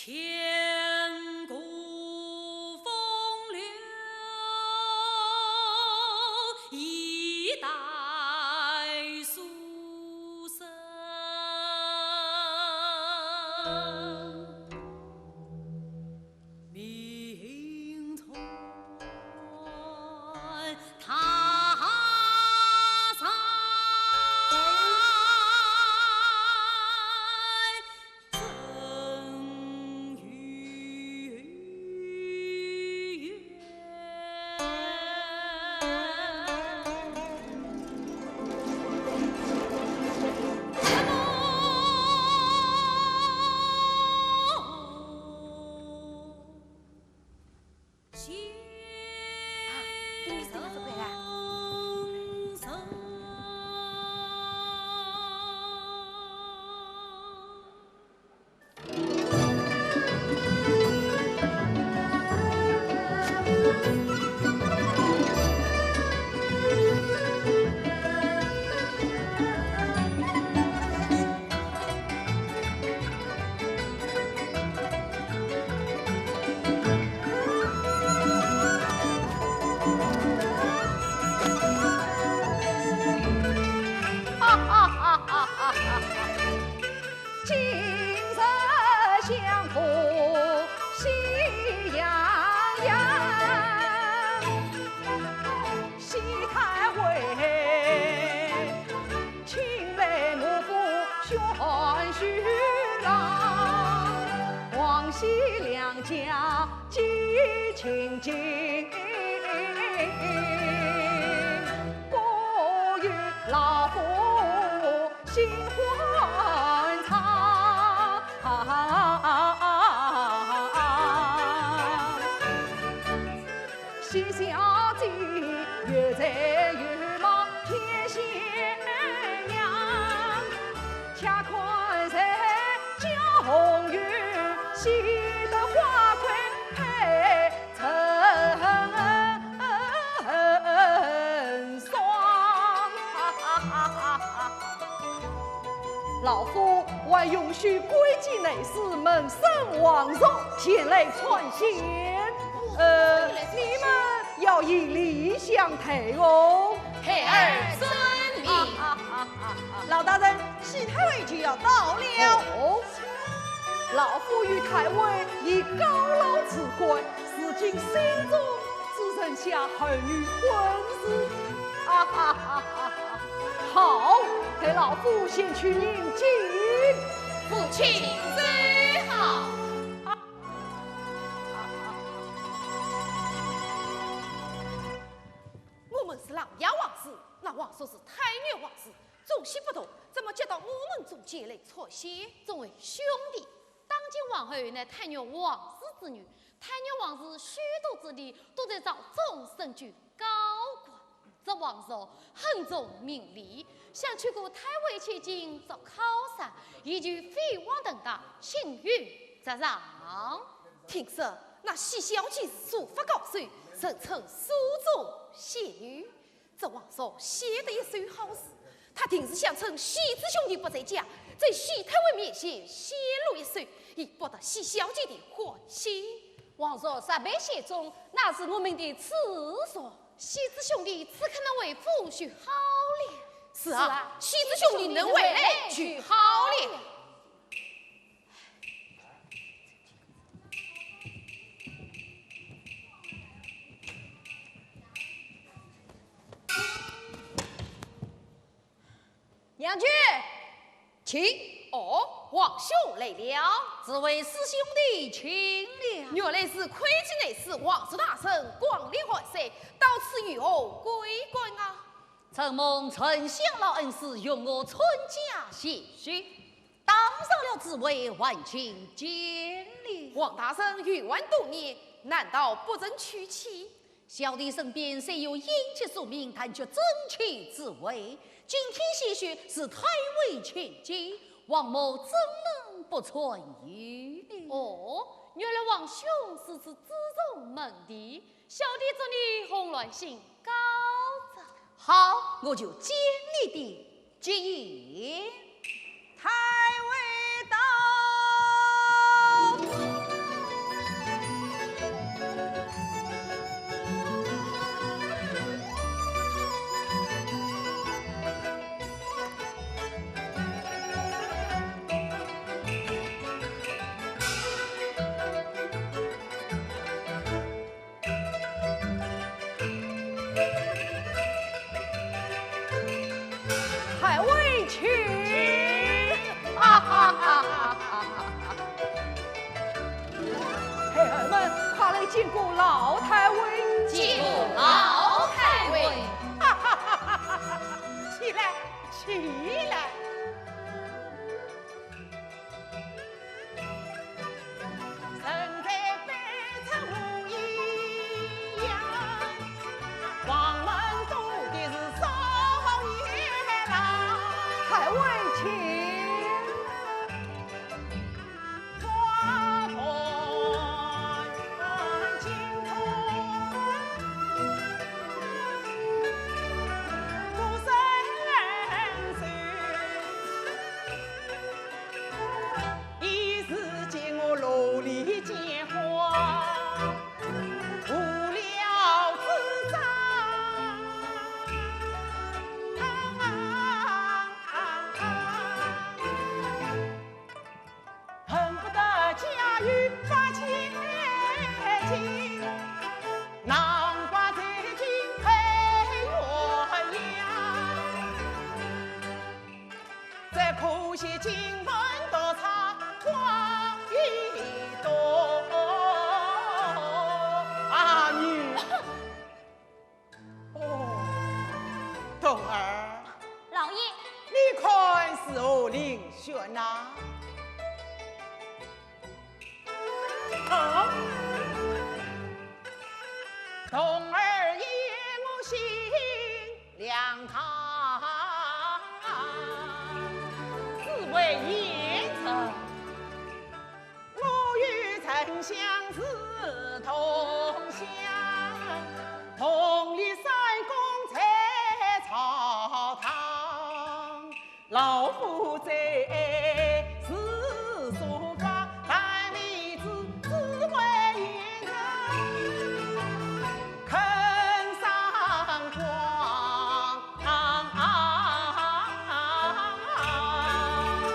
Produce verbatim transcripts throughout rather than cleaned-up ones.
千古风流一代书生，名传他山。 啊，你们怎么走过来啊？ 今日相逢喜洋洋，喜太尉 青梅木府选婿郎，王喜两家结亲近，不与老夫心欢畅。 喜小姐有才有貌天仙娘，且看谁家红运，喜得花魁配成双。老夫还用须跪见内侍，问声皇叔，前来参见。 呃，你们要以礼相待哦。孩儿遵命。老大人，喜太尉就要到了。哦，老夫与太尉已告老辞官，如今心中只剩下儿女婚事。哈哈哈哈哈！好，待老夫先去迎接。父亲走好。 我们是琅琊王氏，那皇叔是太原王氏，中西不同，怎么夹到我们中间来出现？众位兄弟，当今皇后乃太原王氏之女，太原王氏许多子弟都在朝中身居高官，这皇叔很重名利，想娶个太尉千金做靠山，以求飞黄腾达，青云直上。 听说那喜小姐是书法高手，人称书中仙女。这皇叔写得一手好字，他定是想趁喜之兄弟不在家，在喜太尉面前显露一手，以博得喜小姐的欢心。皇叔设备写中，那是我们的耻辱。喜之兄弟只可能回府就好了。是啊，是啊，喜之兄弟能回来就好了。 娘舅，请。哦，皇兄来了。诸位师兄弟，请了。原来是魁梧之士，皇叔大人光临寒舍，到此有何贵干啊？承蒙丞相老恩师，容我参加谢师。 打扰了诸位，还请见礼。王大人游玩多年，难道不曾娶妻？小弟身边虽有姻亲数名，但却正妻之位。今天谢师是太尉千金，王母怎能不传与呢？哦，原来王兄如此子重门第，小弟祝你红鸾星高照。好，我就遵你的 吉言。太尉到。见过老太尉。见过老太尉。哈哈哈哈哈！起来，起来。 太尉请。啊，你。哦，童儿。老爷。你看是何人选呐？ 啊，童儿言，我姓梁，字为严城，我与丞相是同乡，同立三公在朝堂。 老夫在是书房，但立子只为言人肯赏光。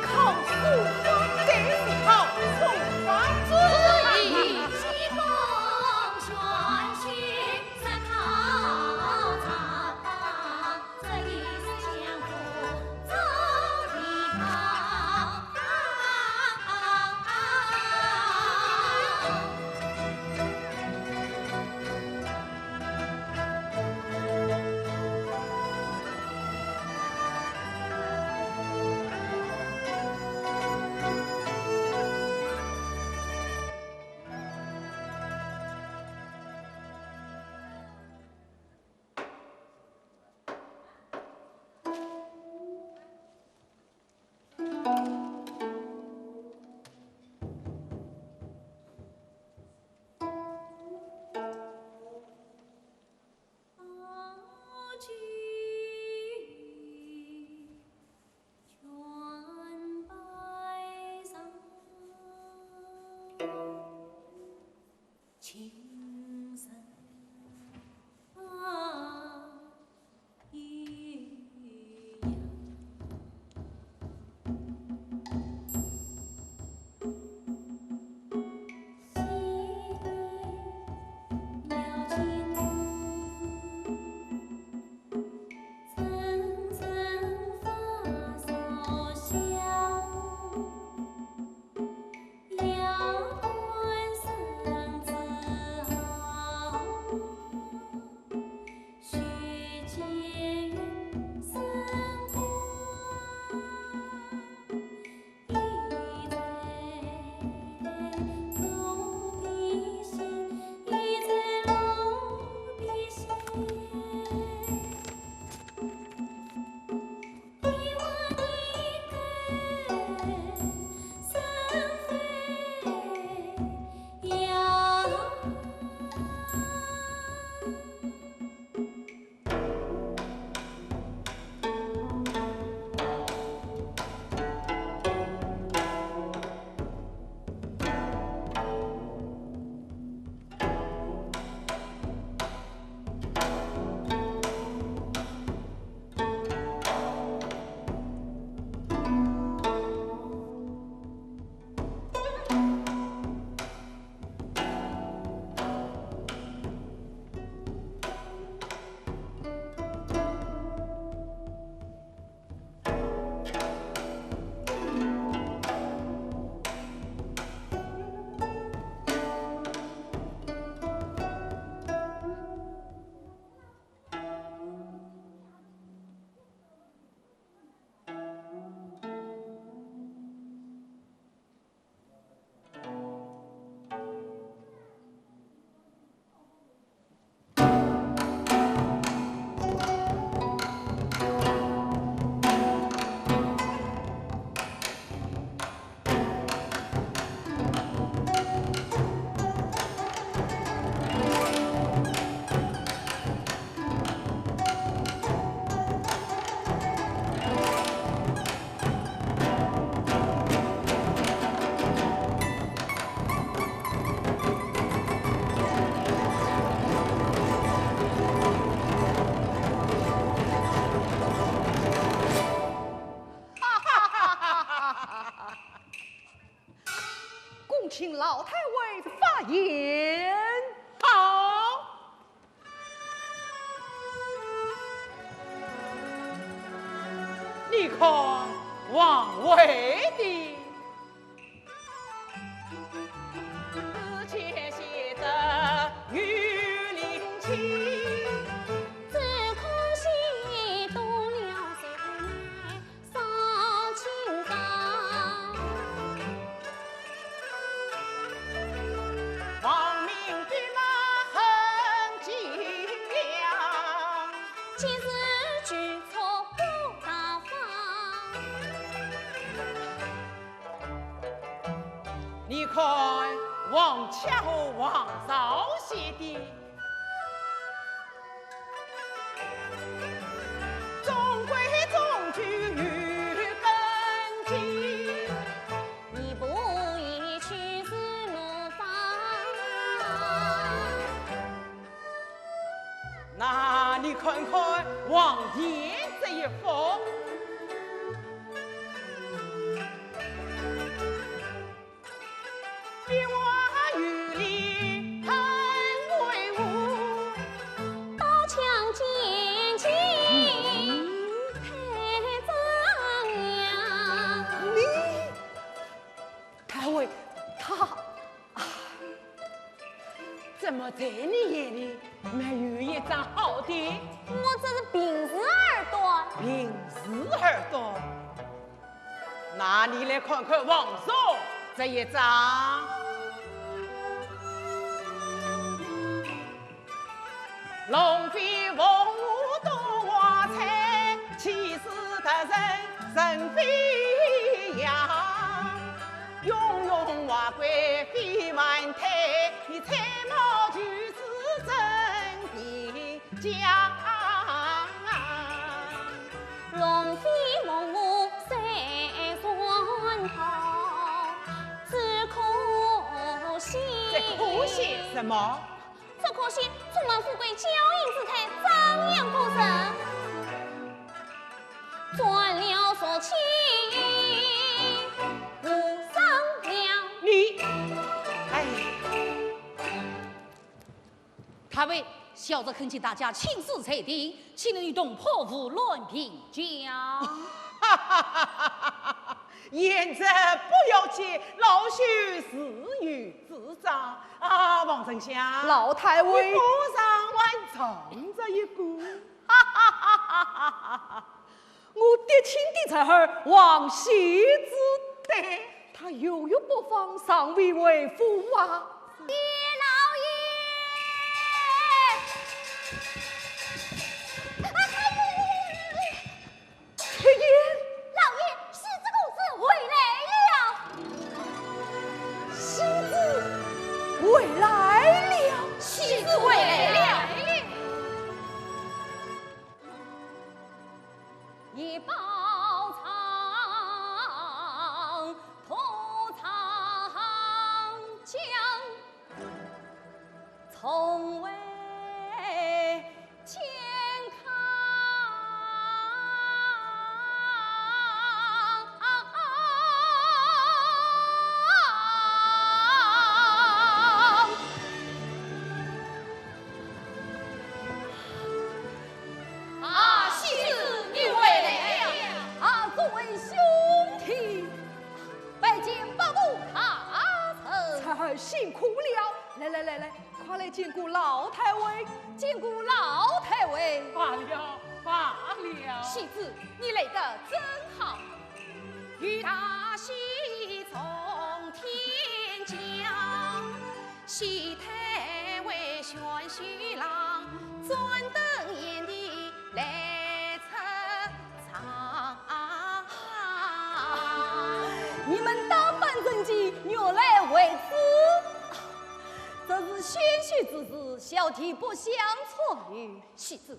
靠书房，该是靠书房。请老太尉发言。好，你看王位的。 你看，王强和王少写的。 那你看看王田这一幅。 太尉，他，啊，怎么在你眼里没有一张好的？我只是平时而断。平时而断？那你来看看王叔这一张。 这可惜什么？ 只可惜充满富贵骄横之态，张扬过甚，你，哎。太尉，小侄恳请大家亲自裁定，岂能与同伙胡乱评价。贤侄不要紧，老朽自有主张。 啊，王丞相，老太尉，你果然还长着一个。我嫡亲的侄儿王喜之，对，他犹有北方尚未回府啊。谢老爷。 哎呀，老爷，喜之公子回来了。喜之回来了。喜之回来了。啊，喜之，你回来了。啊，众位兄弟，拜见伯父大人。侄儿辛苦了。来来来来，快来见过老太尉。见过老太尉。罢了，罢了。喜之，你来得正好。 你们打扮整齐，原来为此。这是选秀之事，小弟不想参与。喜之，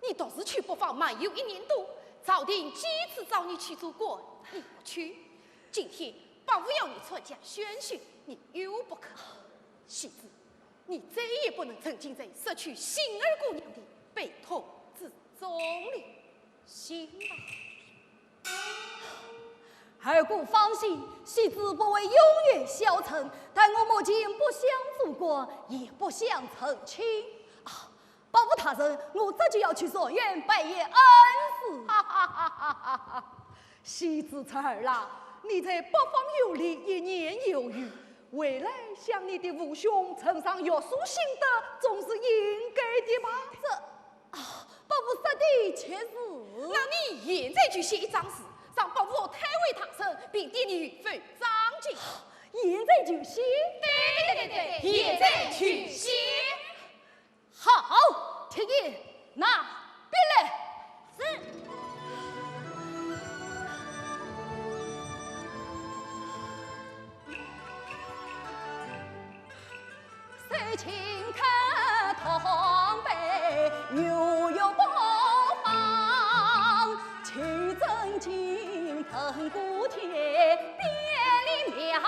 你独自去北方漫游一年多，朝廷几次召你去做官，你不去。今天伯父要你参加选秀，你又不肯。喜之，你再也不能沉浸在失去心爱姑娘的悲痛之中了。醒吧。二哥放心，喜子不会永远消沉，但我母亲不想做官，也不想成亲。啊，伯父大人，我这就要去状元拜谒恩师。哈哈哈哈哈哈！喜子侄儿啦，你在北方游历一年有余，回来想你的父兄呈上学术心得，总是应该的吧？这，啊，伯父说的确是。那你现在就写一张字，让伯父太尉大人并点你一份章金。现在就写？对对对对对，现在就写。好，帖银拿笔来。是。 手轻可托杯，牛肉八方，秋正金盆古铁，边里庙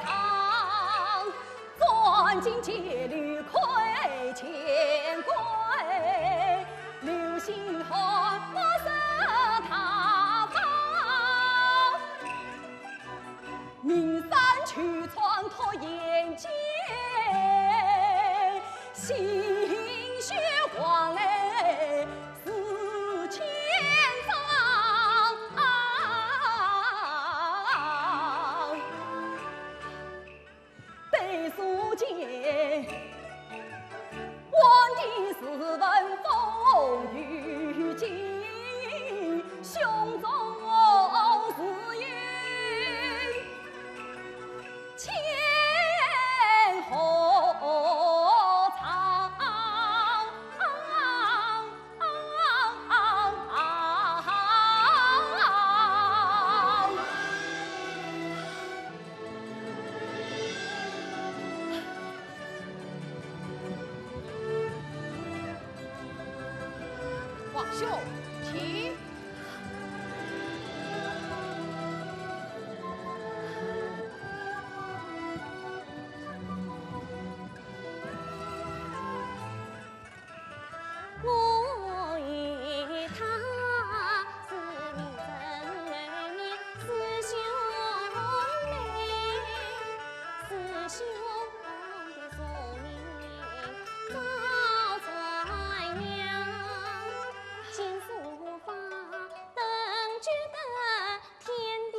堂，钻进街里看乾坤，流星寒，不识大方。 名山秋川托眼界，心血换来是千丈。对书间，皇帝是文风雨劲，胸中是有千河长。 皇兄，请。 我与他是明正谋面，是兄妹，是兄妹的宿命早传扬。今是无法登举的天地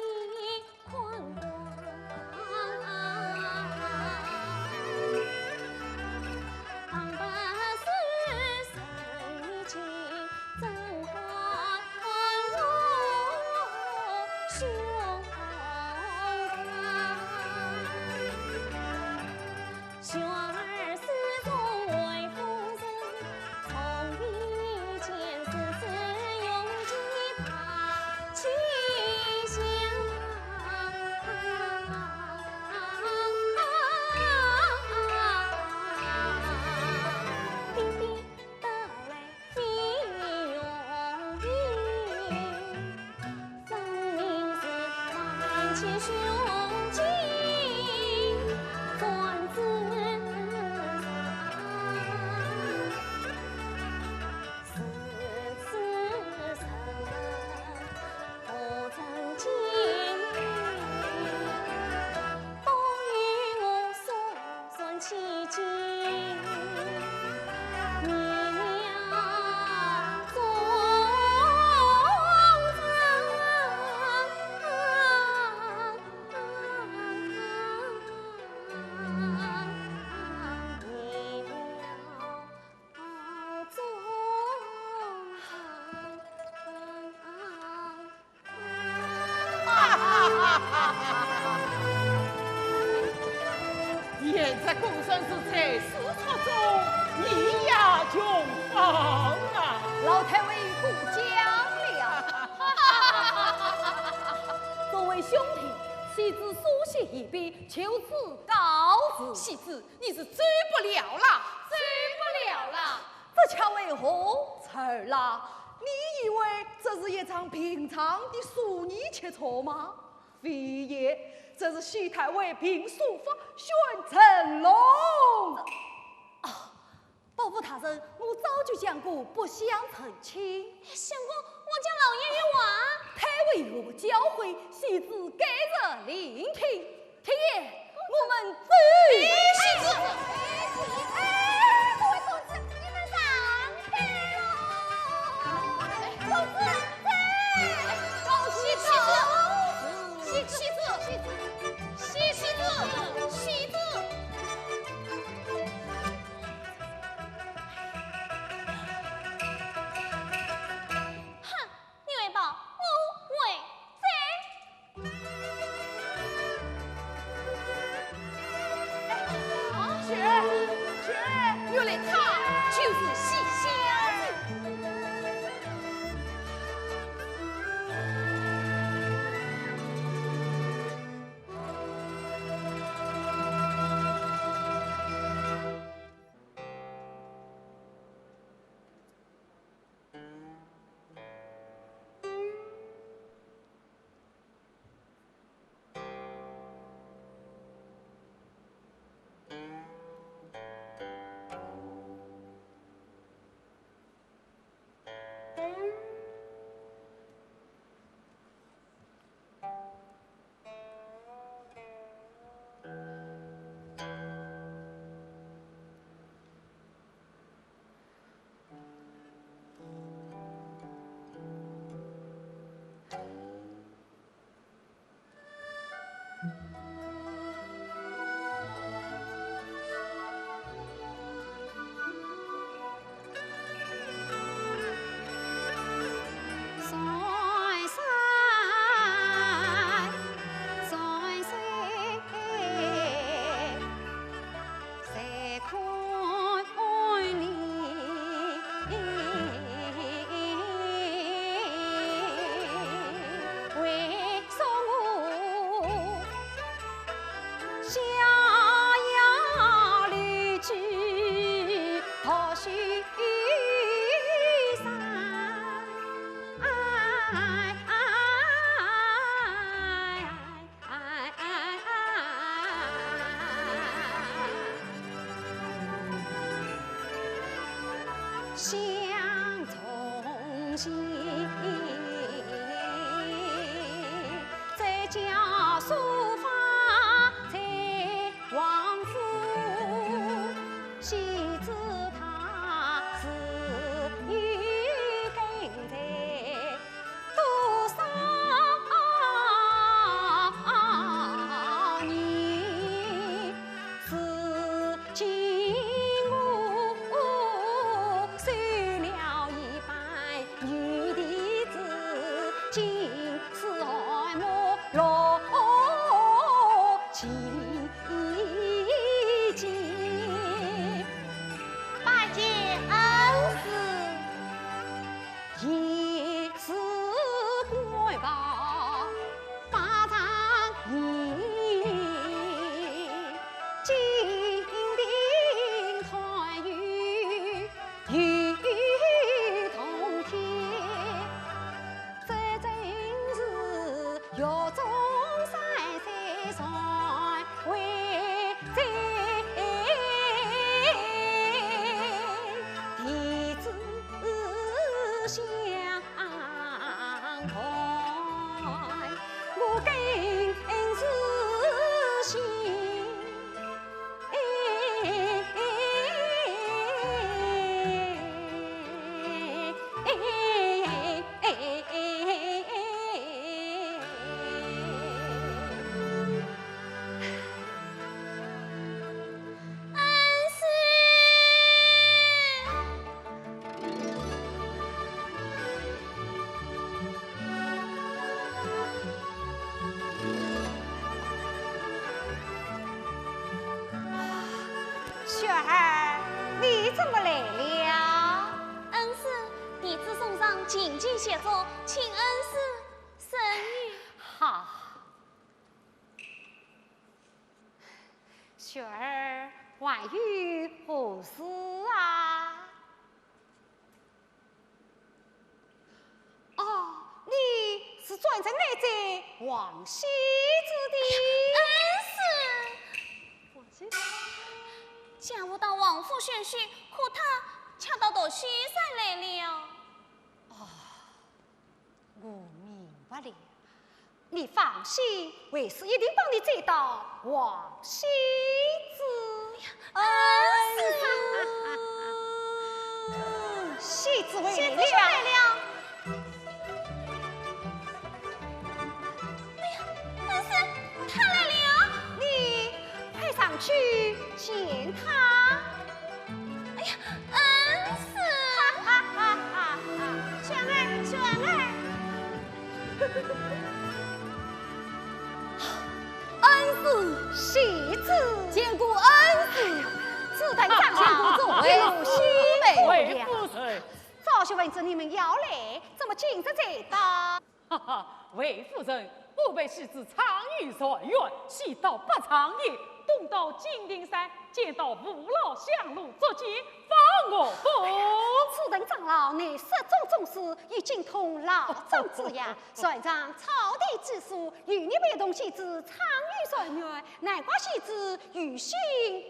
现在果然是在世错中，你呀穷方啊！老太尉过奖了。众位兄弟，喜子书信已毕，求赐告辞。喜子，你是走不了了。走不了了。 这却为何？侄儿啊，你以为这是一场平常的书艺切磋吗？非也，这是喜太尉凭书法选成龙。啊，伯父大人，我早就讲过不想成亲。相公，我家老爷有话。太爱为我教诲，戏子该着聆听。天爷，我们走。戏子，哎，各位公子，你们让开喽！公子，走！恭喜走！戏子，戏子，戏子，戏子。哼，你会跑，我会追。雪儿，雪儿，原来她就是戏仙。雪儿，你怎么来了？恩师，弟子送上琴棋写作，请恩师审阅。好。雪儿，还有何事啊？ 哦，你是专程来追王喜之的？恩师，王喜之？家父到王府宣叙，可他恰到读书山来了。哦，我明白罢了，你放心，为师一定帮你追到王仙子。恩师，仙子回来了。仙子回来了。哎呀，恩师，她来了。你快上去见她。 哎呀，恩师！哈哈哈哈哈！小儿，小儿。恩师，仙子。见过恩师。子等长老，见过众位师妹。回府人。早就闻知你们要来，怎么今日才到？ 哈哈，回府人，我陪仙子畅游婵园，仙到百丈也，东到金庭山，见到父老乡邻足迹，方我服。子等长老，你说种种事已经通老张子牙，传唱草地之书，有你陪同仙子畅游婵园，难怪仙子忧心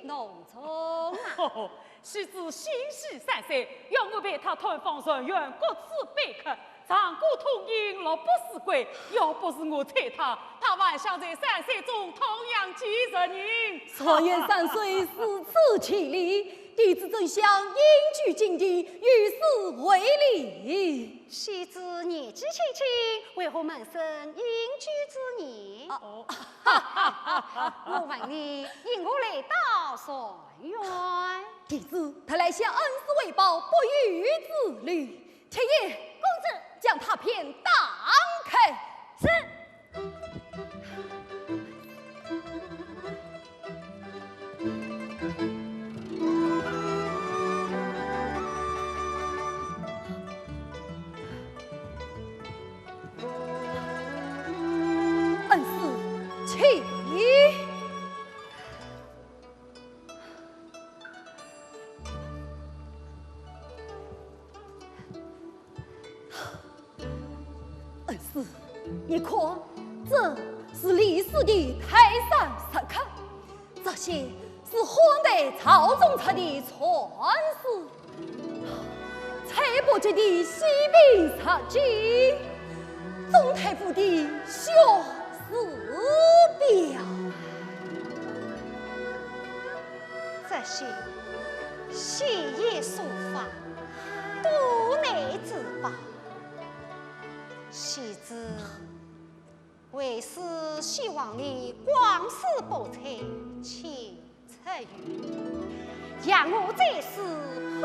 忡忡啊。 仙子心系山水，要我陪她探访婵源各处碑刻，长歌痛饮，乐不思归。要不是我催她，她还想在山水中徜徉几十年。婵源山水如此凄厉，弟子怎想隐居禁地，与世为邻。 仙子年纪轻轻，为何萌生隐居之念？哦。我问你，因何来到婵源？弟子特来向恩师汇报不遇之旅。铁爷，公子，将她片打开。是。 恩师，请。 恩师，你看，这是历史的泰山石刻，这些是汉代曹仲策的传世，蔡伯喈的西平石经，钟太傅的学士表。 这些鲜艳书法，都内之宝。仙子，为师希望你广施博采，请出游。扬我再世，护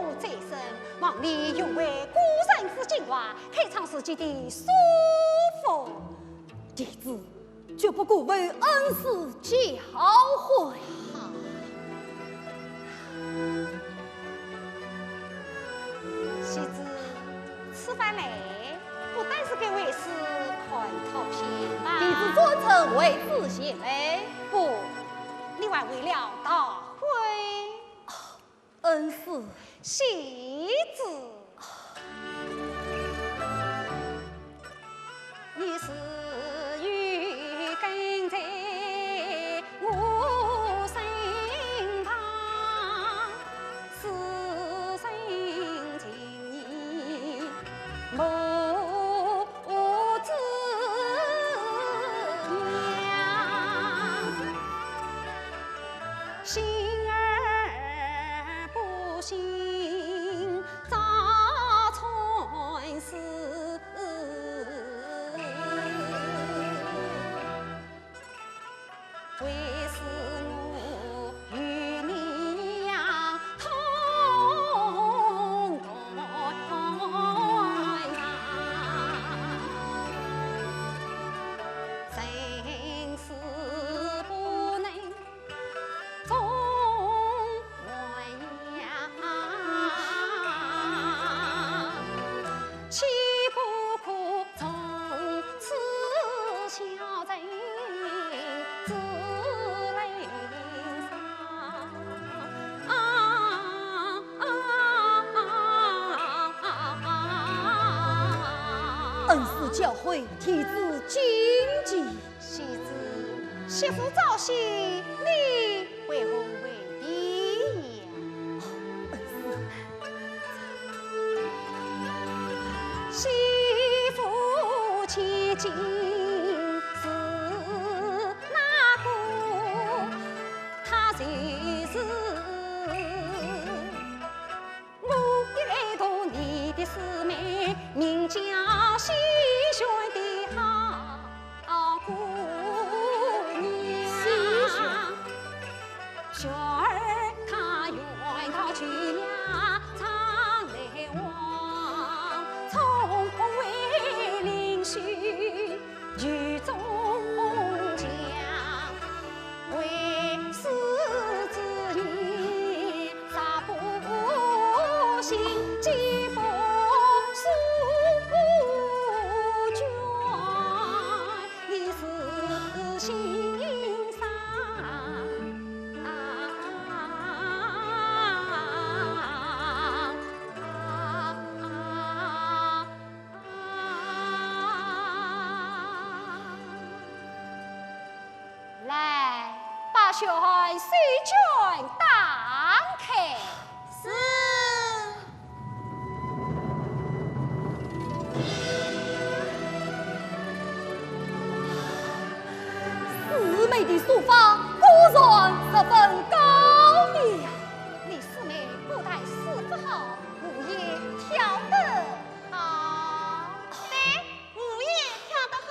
我再生，望你永为古人之精华，开创自己的书风。弟子 决不辜负恩师教诲。好。仙子，此番来，不单是给为师看图片吧？弟子专程为此前来。不，你还为了讨婚？ 恩师。仙子。你自幼跟在我身旁，此生情义母 子娘，心儿不幸遭穿丝。为师我与你呀同断啊，生死不能重 还呀，岂不可从此消沉之灵伤？啊啊啊啊啊啊！恩师教诲，弟子谨记。 仙子，媳妇早逝，你为何回避呀？媳妇请心是那个，他就是我一个爱读你的师妹，名叫西萱的好姑娘。西萱。萱儿她远道求学常来往，从未领取于中间，为师之言，啥不信，既不诉捐，你是心上。 来，把小孩手绢打开。是。师妹的书法果然十分高明呀。你师妹不但书法好，舞也跳得好。对，舞也跳得好。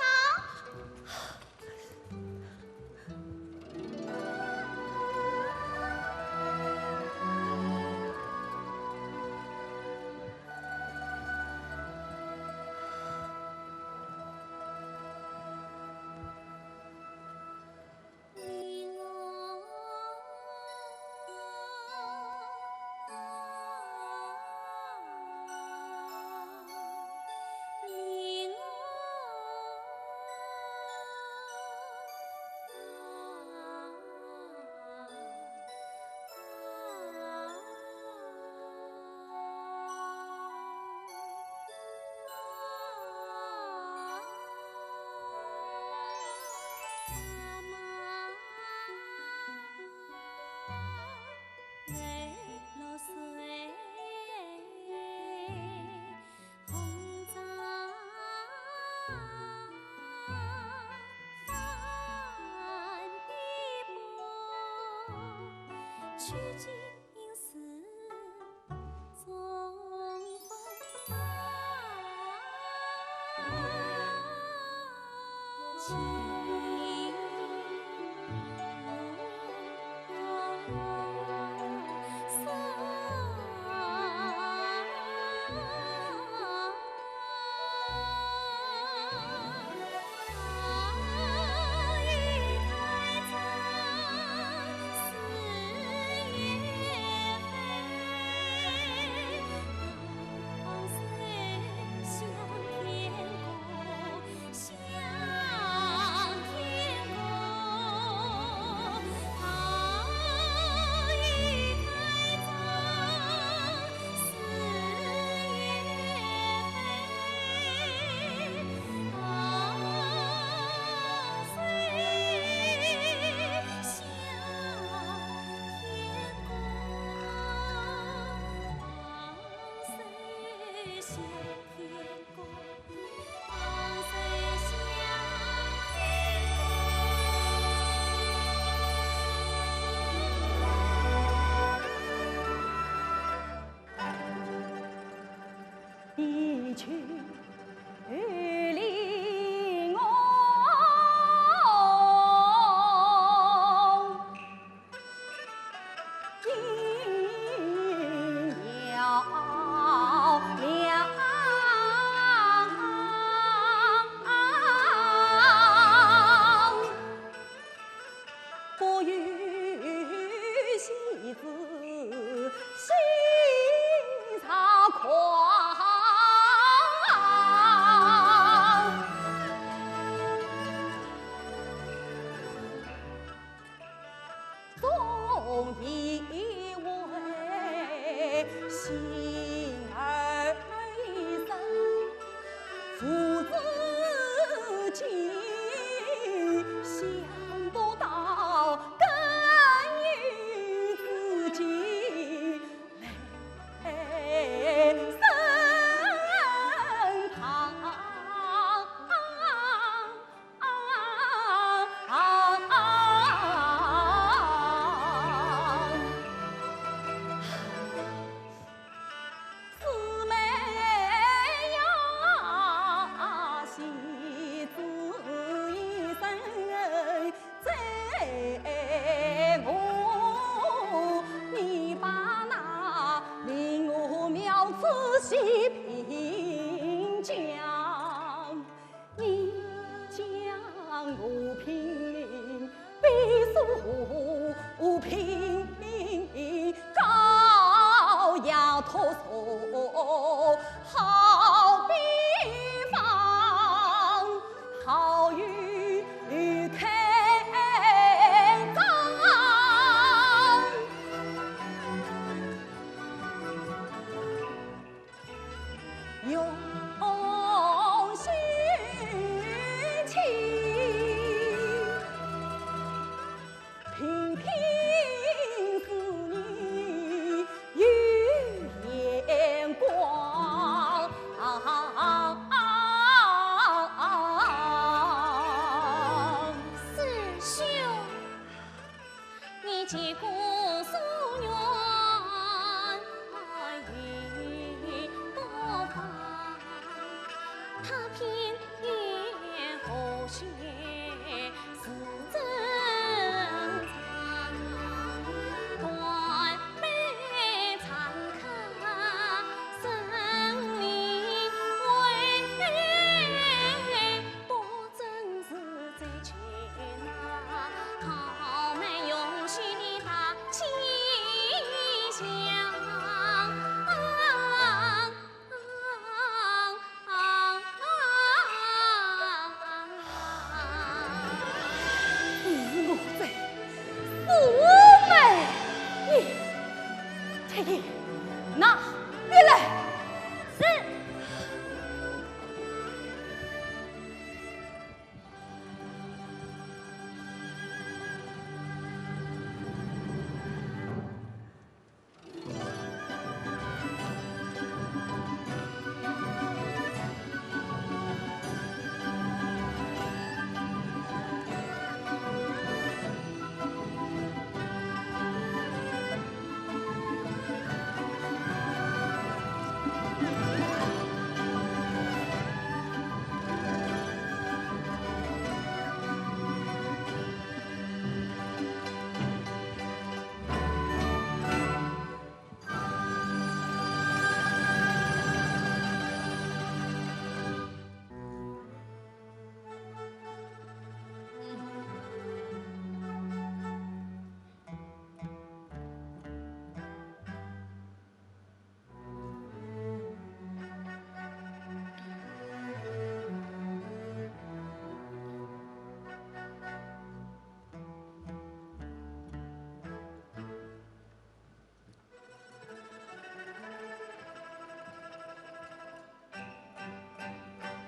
你结果夙愿已不返，他偏偏和谐似珍藏。断臂残客生灵灰，不争是 是我在苏梅。你，太医，拿笔来。是。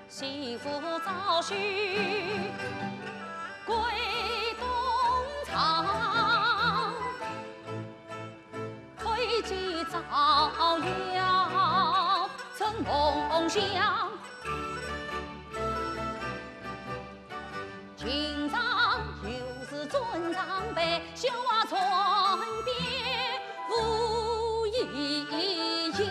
媳妇早许归东床，推起早药春梦乡。 今朝又是尊长辈，笑话传遍无异乡。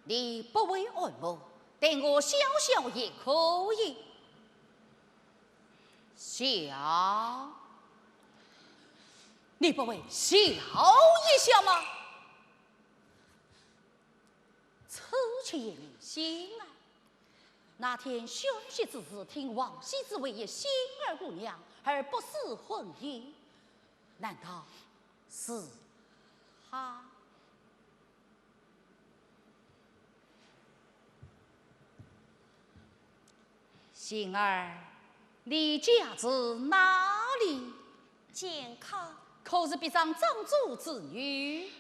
你不会按摩，待我笑笑也可以。笑？你不会笑一笑吗？初见心爱，那天宣席之时，听王羲之为一仙儿姑娘而不思婚姻，难道 是他。星儿，你家住哪里？健康。可是别上张祖之女？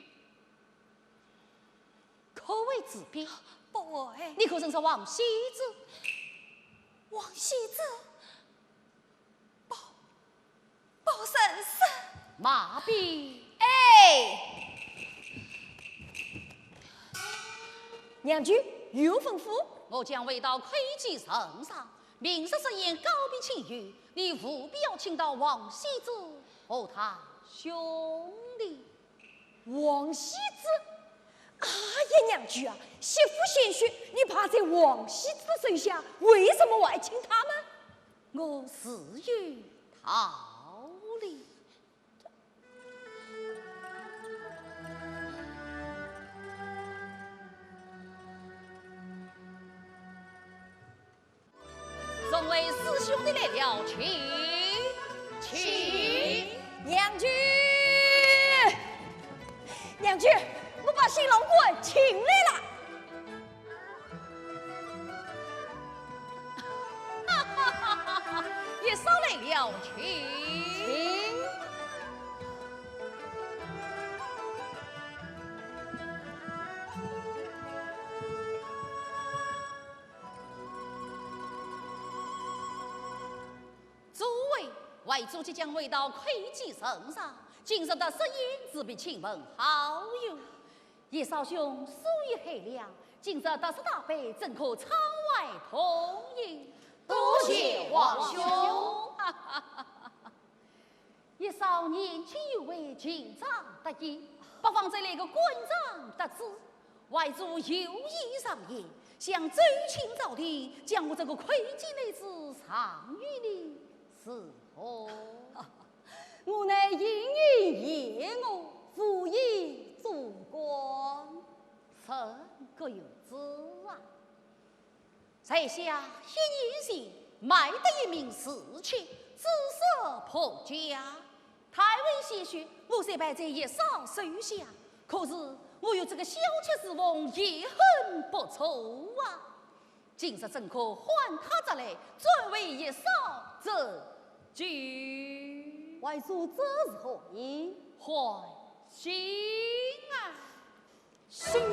可会自比？不会。你可认识王羲之？王羲之？ 不，不认识。马屁！哎，娘舅有何吩咐？我将回到魁吉城上，明日设宴告别亲友，你务必要请到王羲之和他兄弟。 王羲之？哎呀，娘舅啊，媳妇贤婿，你怕在王羲之手下，为什么还请他们？我自有道理。 众位师兄弟来了，请，请。娘舅，娘舅，我把新郎官请来了。哈哈哈哈哈！一嫂来了，请，请。 诸位外祖即将回到魁济城上，今日的设宴，自必请问好友。叶绍兄，书已开了，今日特设大摆，怎可窗外同饮？多谢王兄。 叶绍年轻有为，情长得意，不妨再来个馆长得子。外祖有意上言，想奏请朝廷，将我这个魁济男子让与你，如何？我乃莺莺燕舞，无意做官。怎可有此啊？ 在下一年前买得一名侍妾，姿色不佳。太尉谢绝，我虽拜在叶绍手下，可是我与这个小妾侍奉，也很不错啊。今日怎可唤她出来，转为叶绍证据？外祖这是何意？唤醒儿。 醒儿，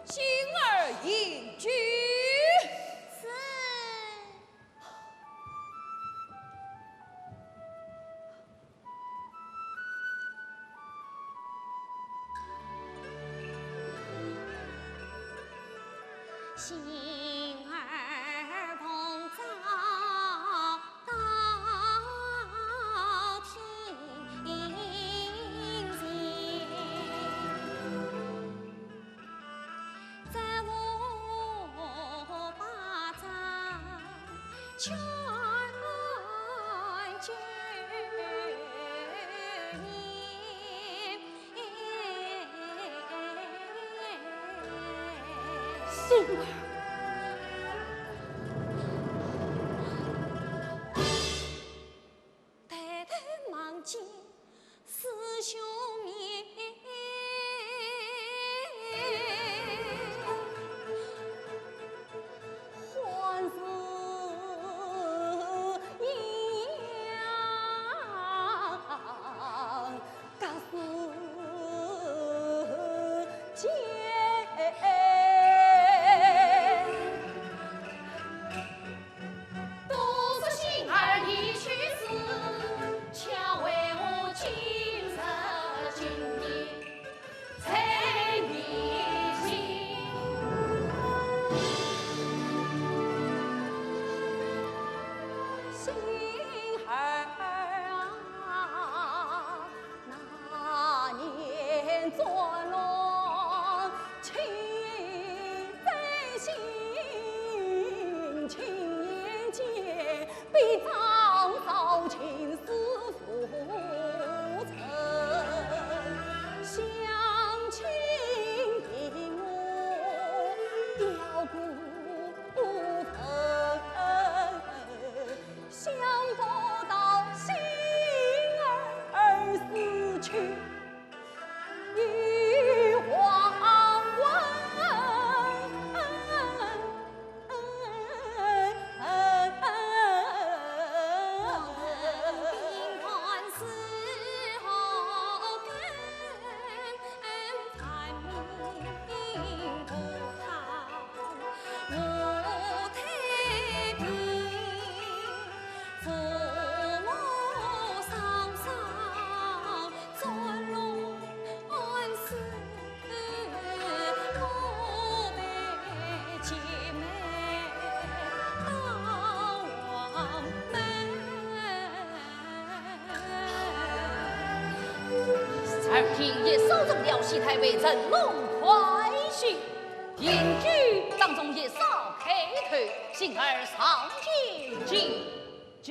醒儿饮酒。是。醒儿奉诏 到庭前，这副巴掌全救你。 醒儿。抬头望见师兄面，欢喜呀。 隔世间。都说醒儿已去世，巧为我今日今夜才梦醒。醒儿啊， 那年转郎情在心，亲眼见，比张昭情似浮尘。相亲的我，雕骨无痕。 想不到醒儿死去已黄昏。耳听叶绍成了，西太尉陈龙快婿，刑具当中叶绍开头，醒儿上前进去。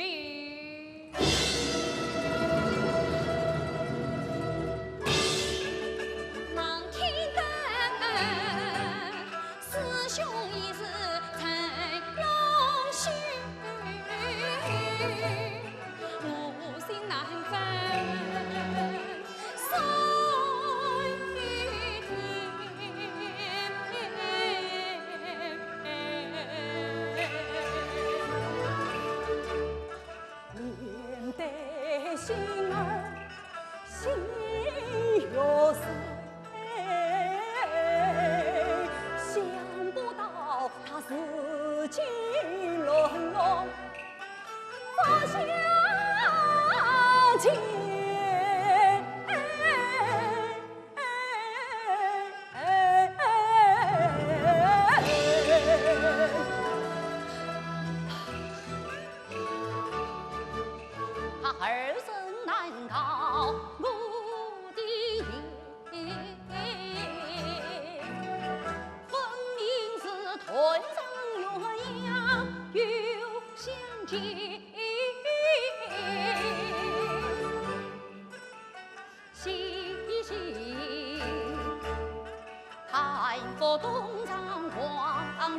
面对醒儿心欲碎，想不到他如今沦落，发下他二人难逃我的眼，分明是断肠鸳鸯又相见。西西，叹服东窗黄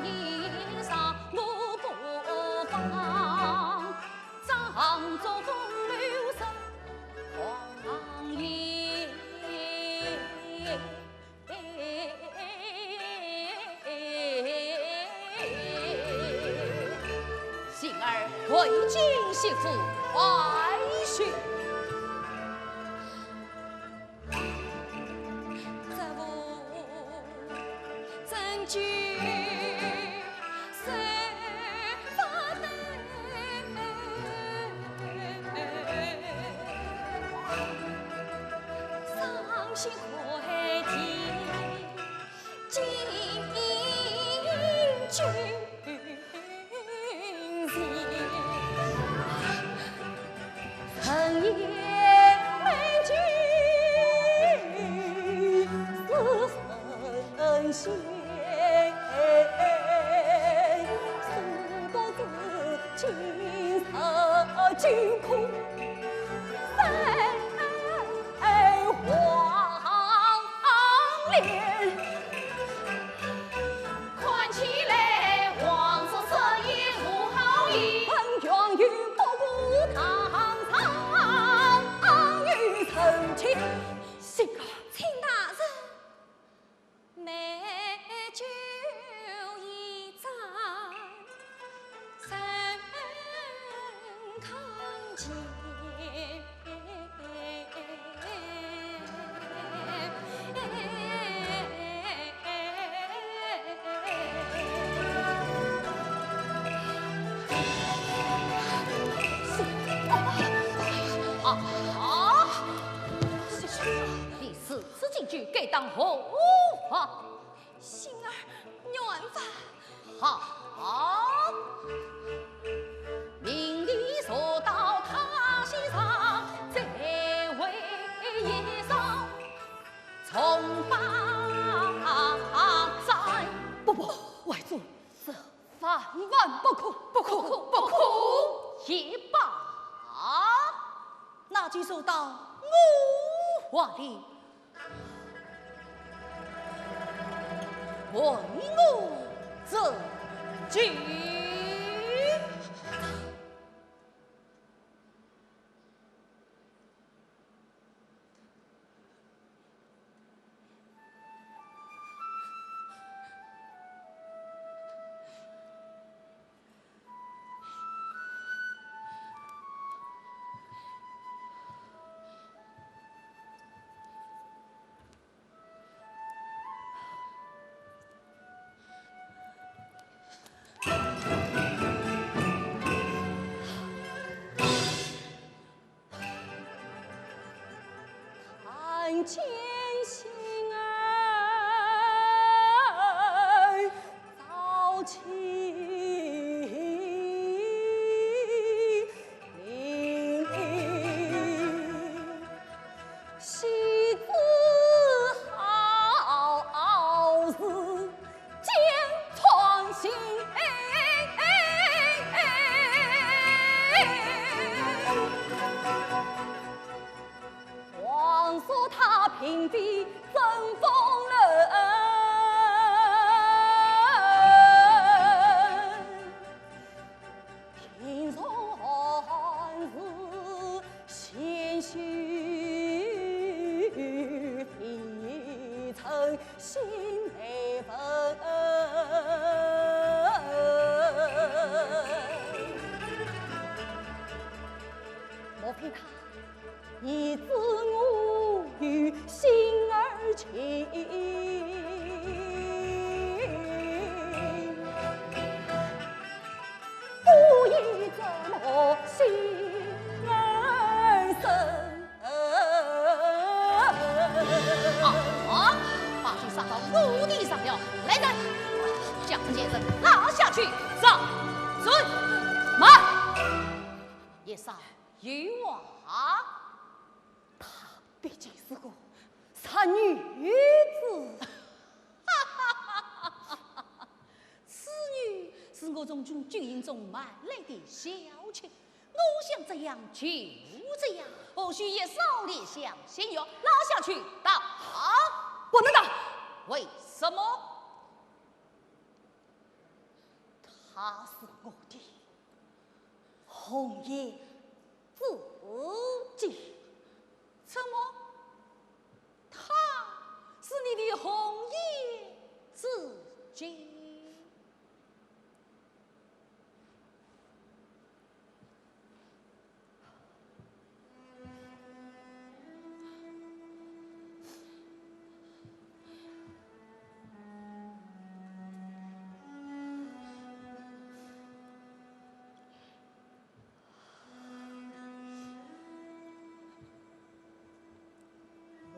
叶上，我不妨，长作风流生狂言。幸而未见媳妇还休。 这无证据谁发灯？伤心快啼金钧。 看起来王叔说也无好意，本王与不顾堂上与臣妾。是啊，请大人，美酒一盏，深康健。 啊！你四次进酒，该当何话？ 幸儿愿饭。好，命你坐到榻席上，再会一上重八盏。不不，外祖，这万万不可，不可，不可。也罢，那就坐到我房里。 问我这句。看见幸儿早起。 喜字好字见窗心。王叔他屏飞正风冷。 听从寒士先修，未曾心内分。莫非他 已知我与幸儿情，故意折磨幸儿身。先生拉下去，上，准，慢。叶少，有话。他毕竟是个杀女子。此女是我从军军营中买来的小妾，我想怎样就怎样，何须叶少怜香惜玉？拉下去打。不能打。为什么？ 她是我的红颜知己。怎么？她是你的红颜知己？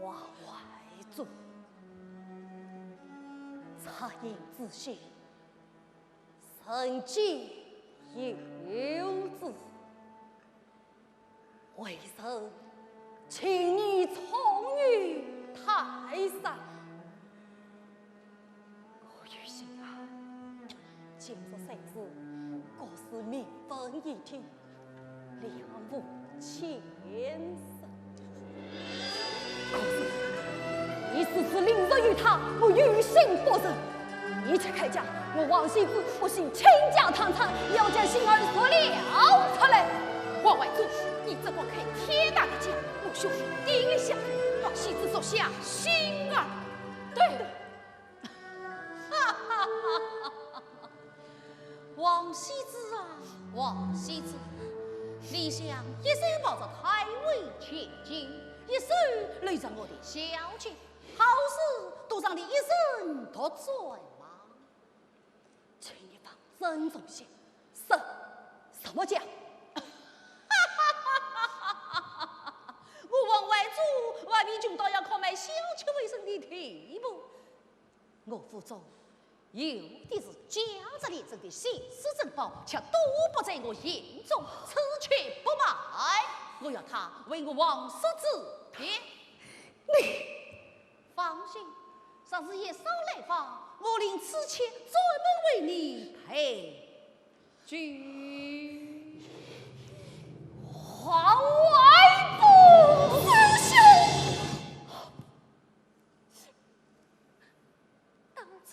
王怀祖，恻隐之心，人皆有之。为人，请你从于泰山。 我有心啊，今日谁知，果是名分已定，两无前程。可是，你私自凌辱于她，我于心不忍。你且开价，我王羲之不惜倾家荡产，也要将心儿说了出来。王怀祖，你这个开天大的价，我兄弟定了下，王羲之说下心儿。对。 王羲之啊，王羲之，你想一手抱着太尉千金，一手留着我的小妾，好事都让你一人独占吗？请你放尊重些。什，什么价？我王怀祖还未穷到要靠卖小妾为生的地步。 我府中有的是价值连城的稀世珍宝，却都不在我眼中，此却不卖。我要她为我王叔之别。你……放心，若是叶少来访，我领此妾专门为你陪酒。王怀祖！师兄！ 当初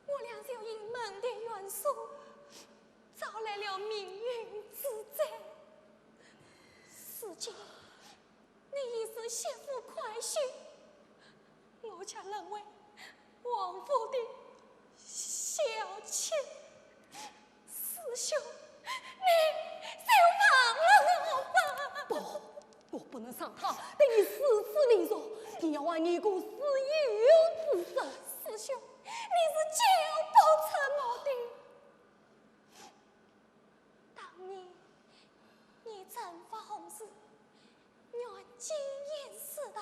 我俩就因门第悬殊，招来了命运之灾。如今你已是媳妇快婿，我却沦为王府的小妾。 师兄，你就放了我吧。不，我不能让她对你如此凌辱，定要还你一个自由之身。师兄，你是救不出我的。当年你征伐洪氏， 愿金银四斗，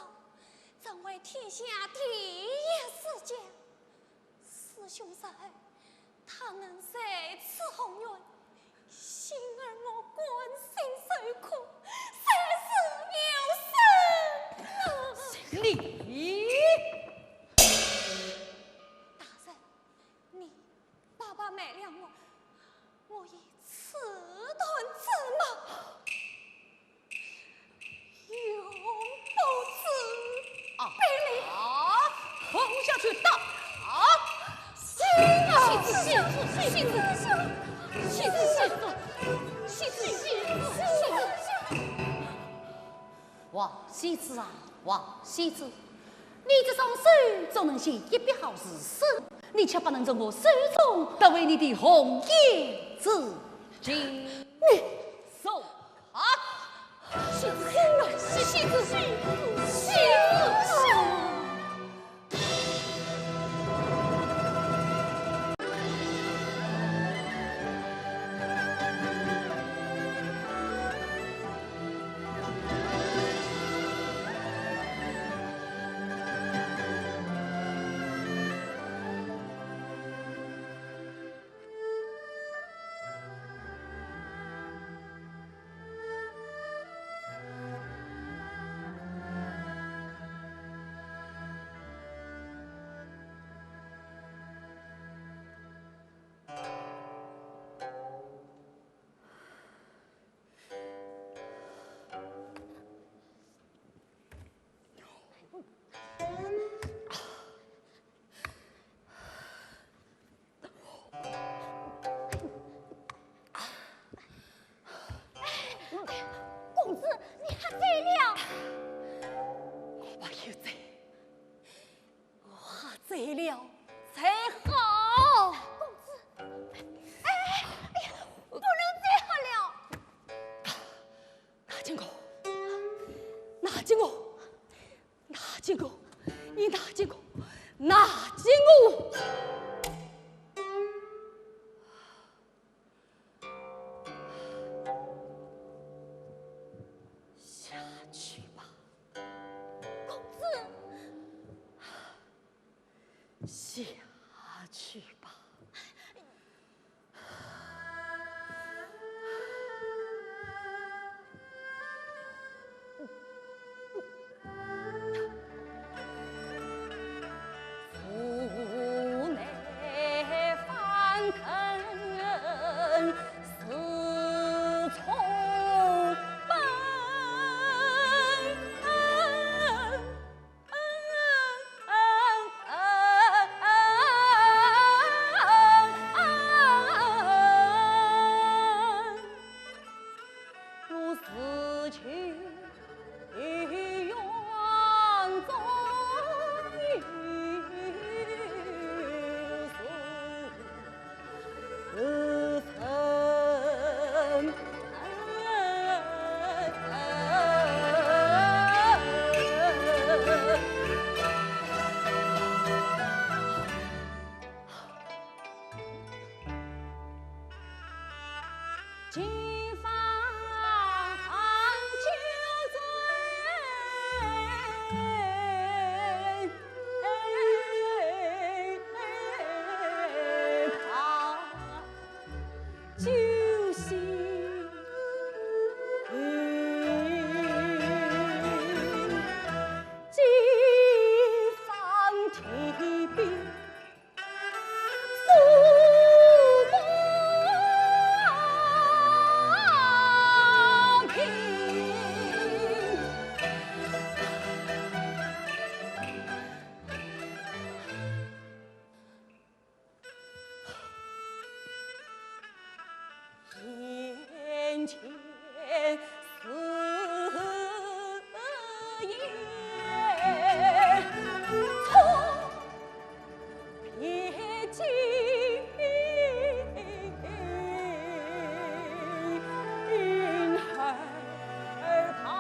成为天下第一世家。师兄若后，倘能再次宏愿，幸而我甘心受苦，三世有生啊！你……大人，你白白卖了我，我已自断子嗣。 永不知啊！卑劣！啊！跪下去打！啊！是啊！是是是是是是是是是是是是。王羲之啊，王羲之，你这双手总能写一笔好字，你却不能从我手中夺回你的红颜知己。你…… 走啊！羲之兄啊，羲，羲之兄，羲之兄。了才好。公子，哎，哎呀，不能这样了。拿金鼓，拿金鼓，拿金鼓，你拿金鼓，拿金鼓。 下去吧，公子。下去吧。 眼前是夜，错别经，儿郎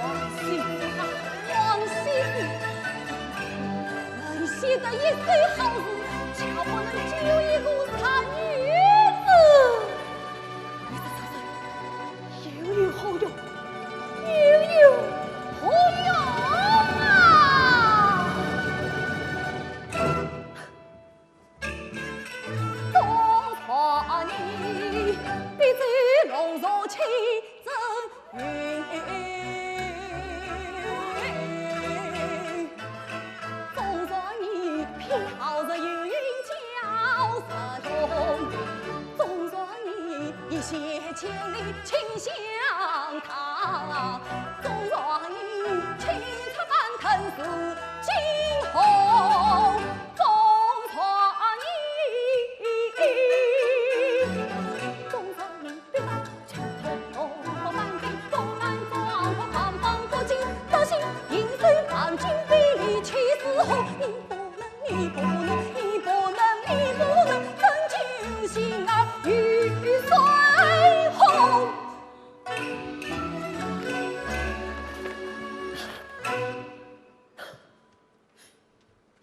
王熙凤啊，王熙凤，你写得一手好字，却不能救一个弱女子。你这杀人，又有何用？又有何用啊？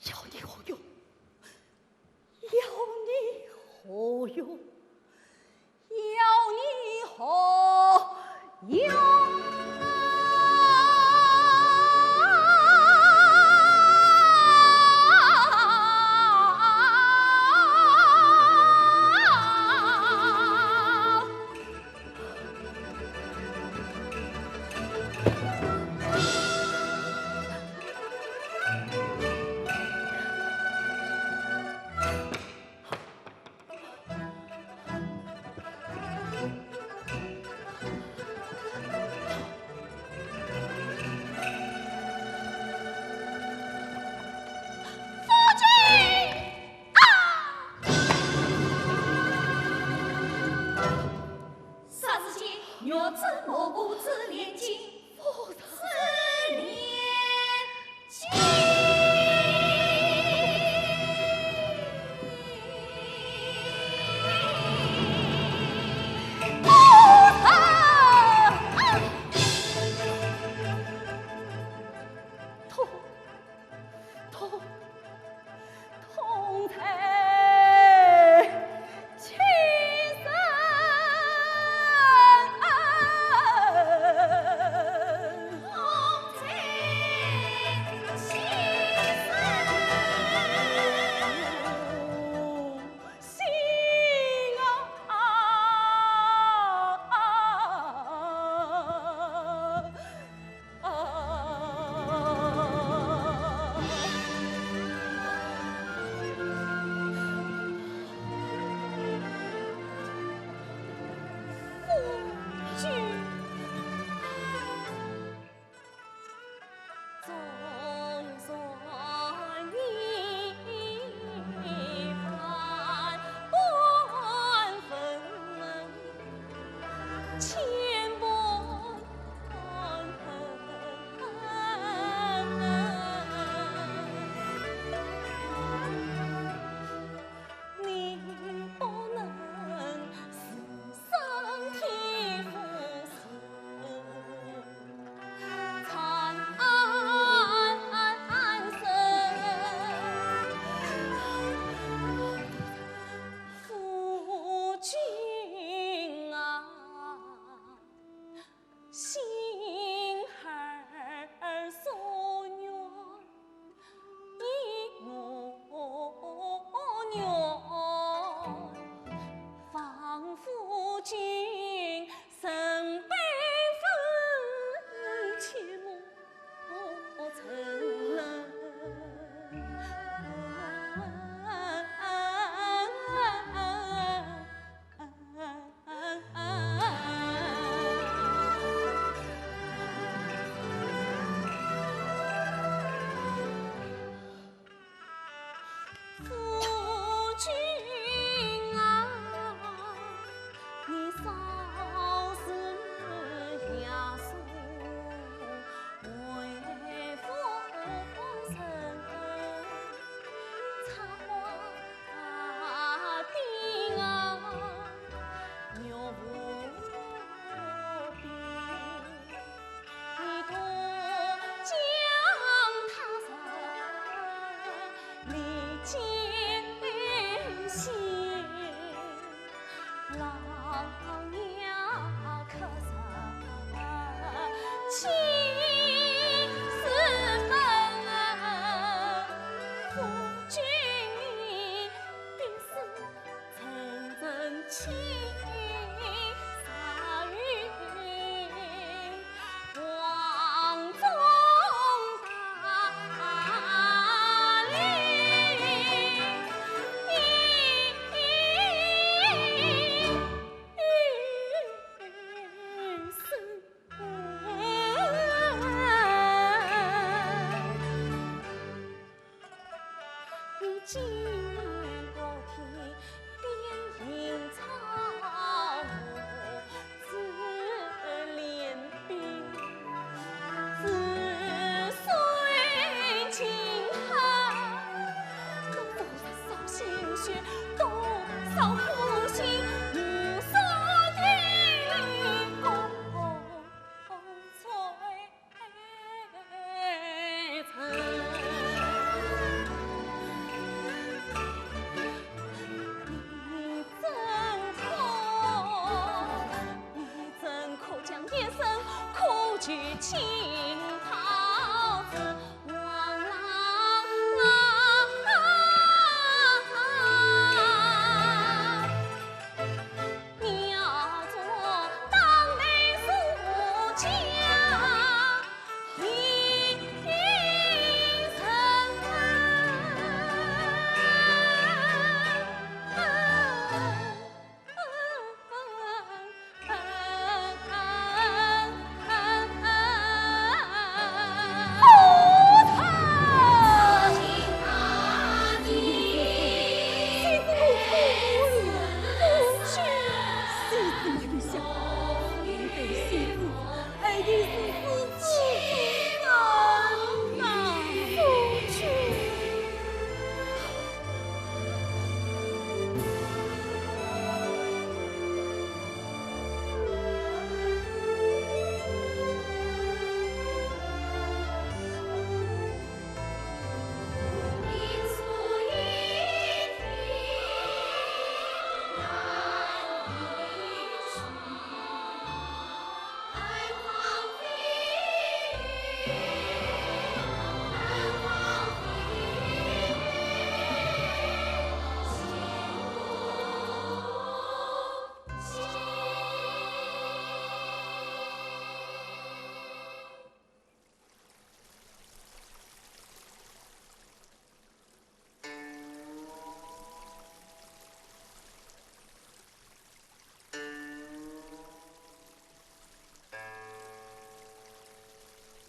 要你何用？要你何用？要你何用？夫君！ 啊！霎时间，玉指蘑菇之连筋，夫人。之连筋。啊！啊！痛！ 痛，痛在七十。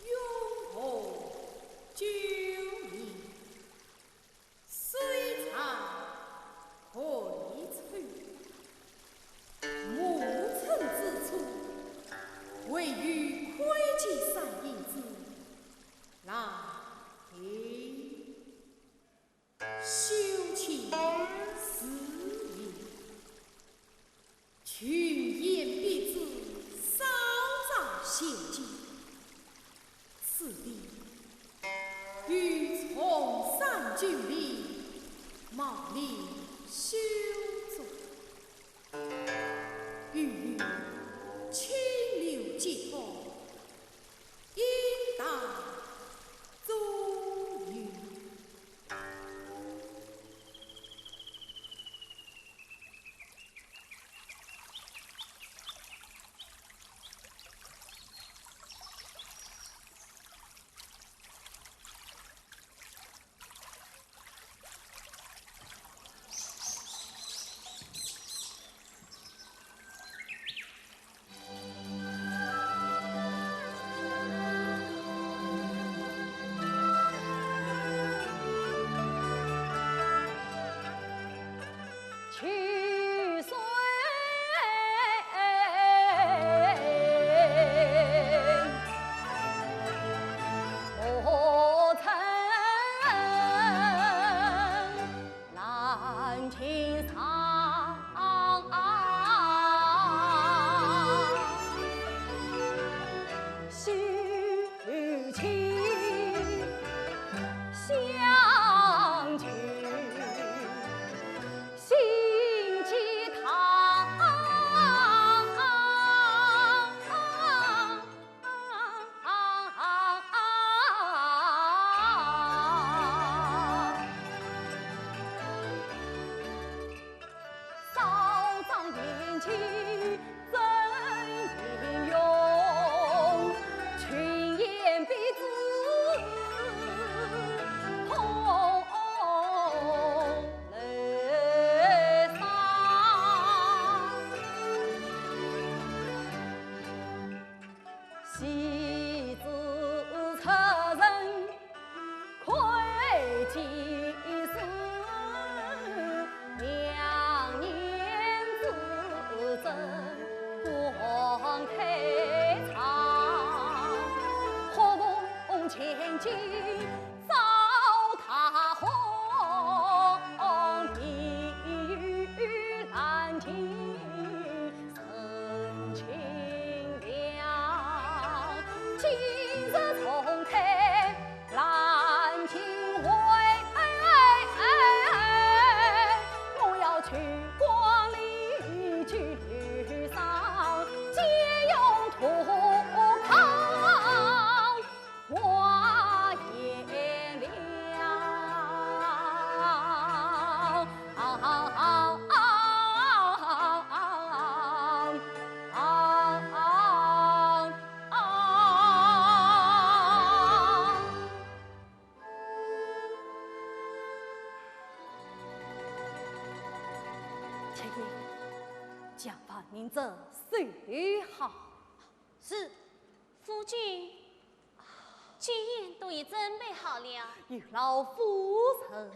永和九年，水涨汇秋，暮春之初，惟余窥见山影子，来迎。 修清寺院，群贤毕至，少遭嫌弃。此地有崇山峻岭，茂林秀竹。 又有清流杰风，应当重游。真英雄，群雁别自蓬莱山。 戏子出身魁奇士，两年之争光开场。火红千金照大河，一语难尽 人情了。今日重开兰亭会，我要去观礼举赏，借用土考。 花颜了。且听，将饭茗酒收好。是。夫君， 酒宴都已准备好了。有劳夫人。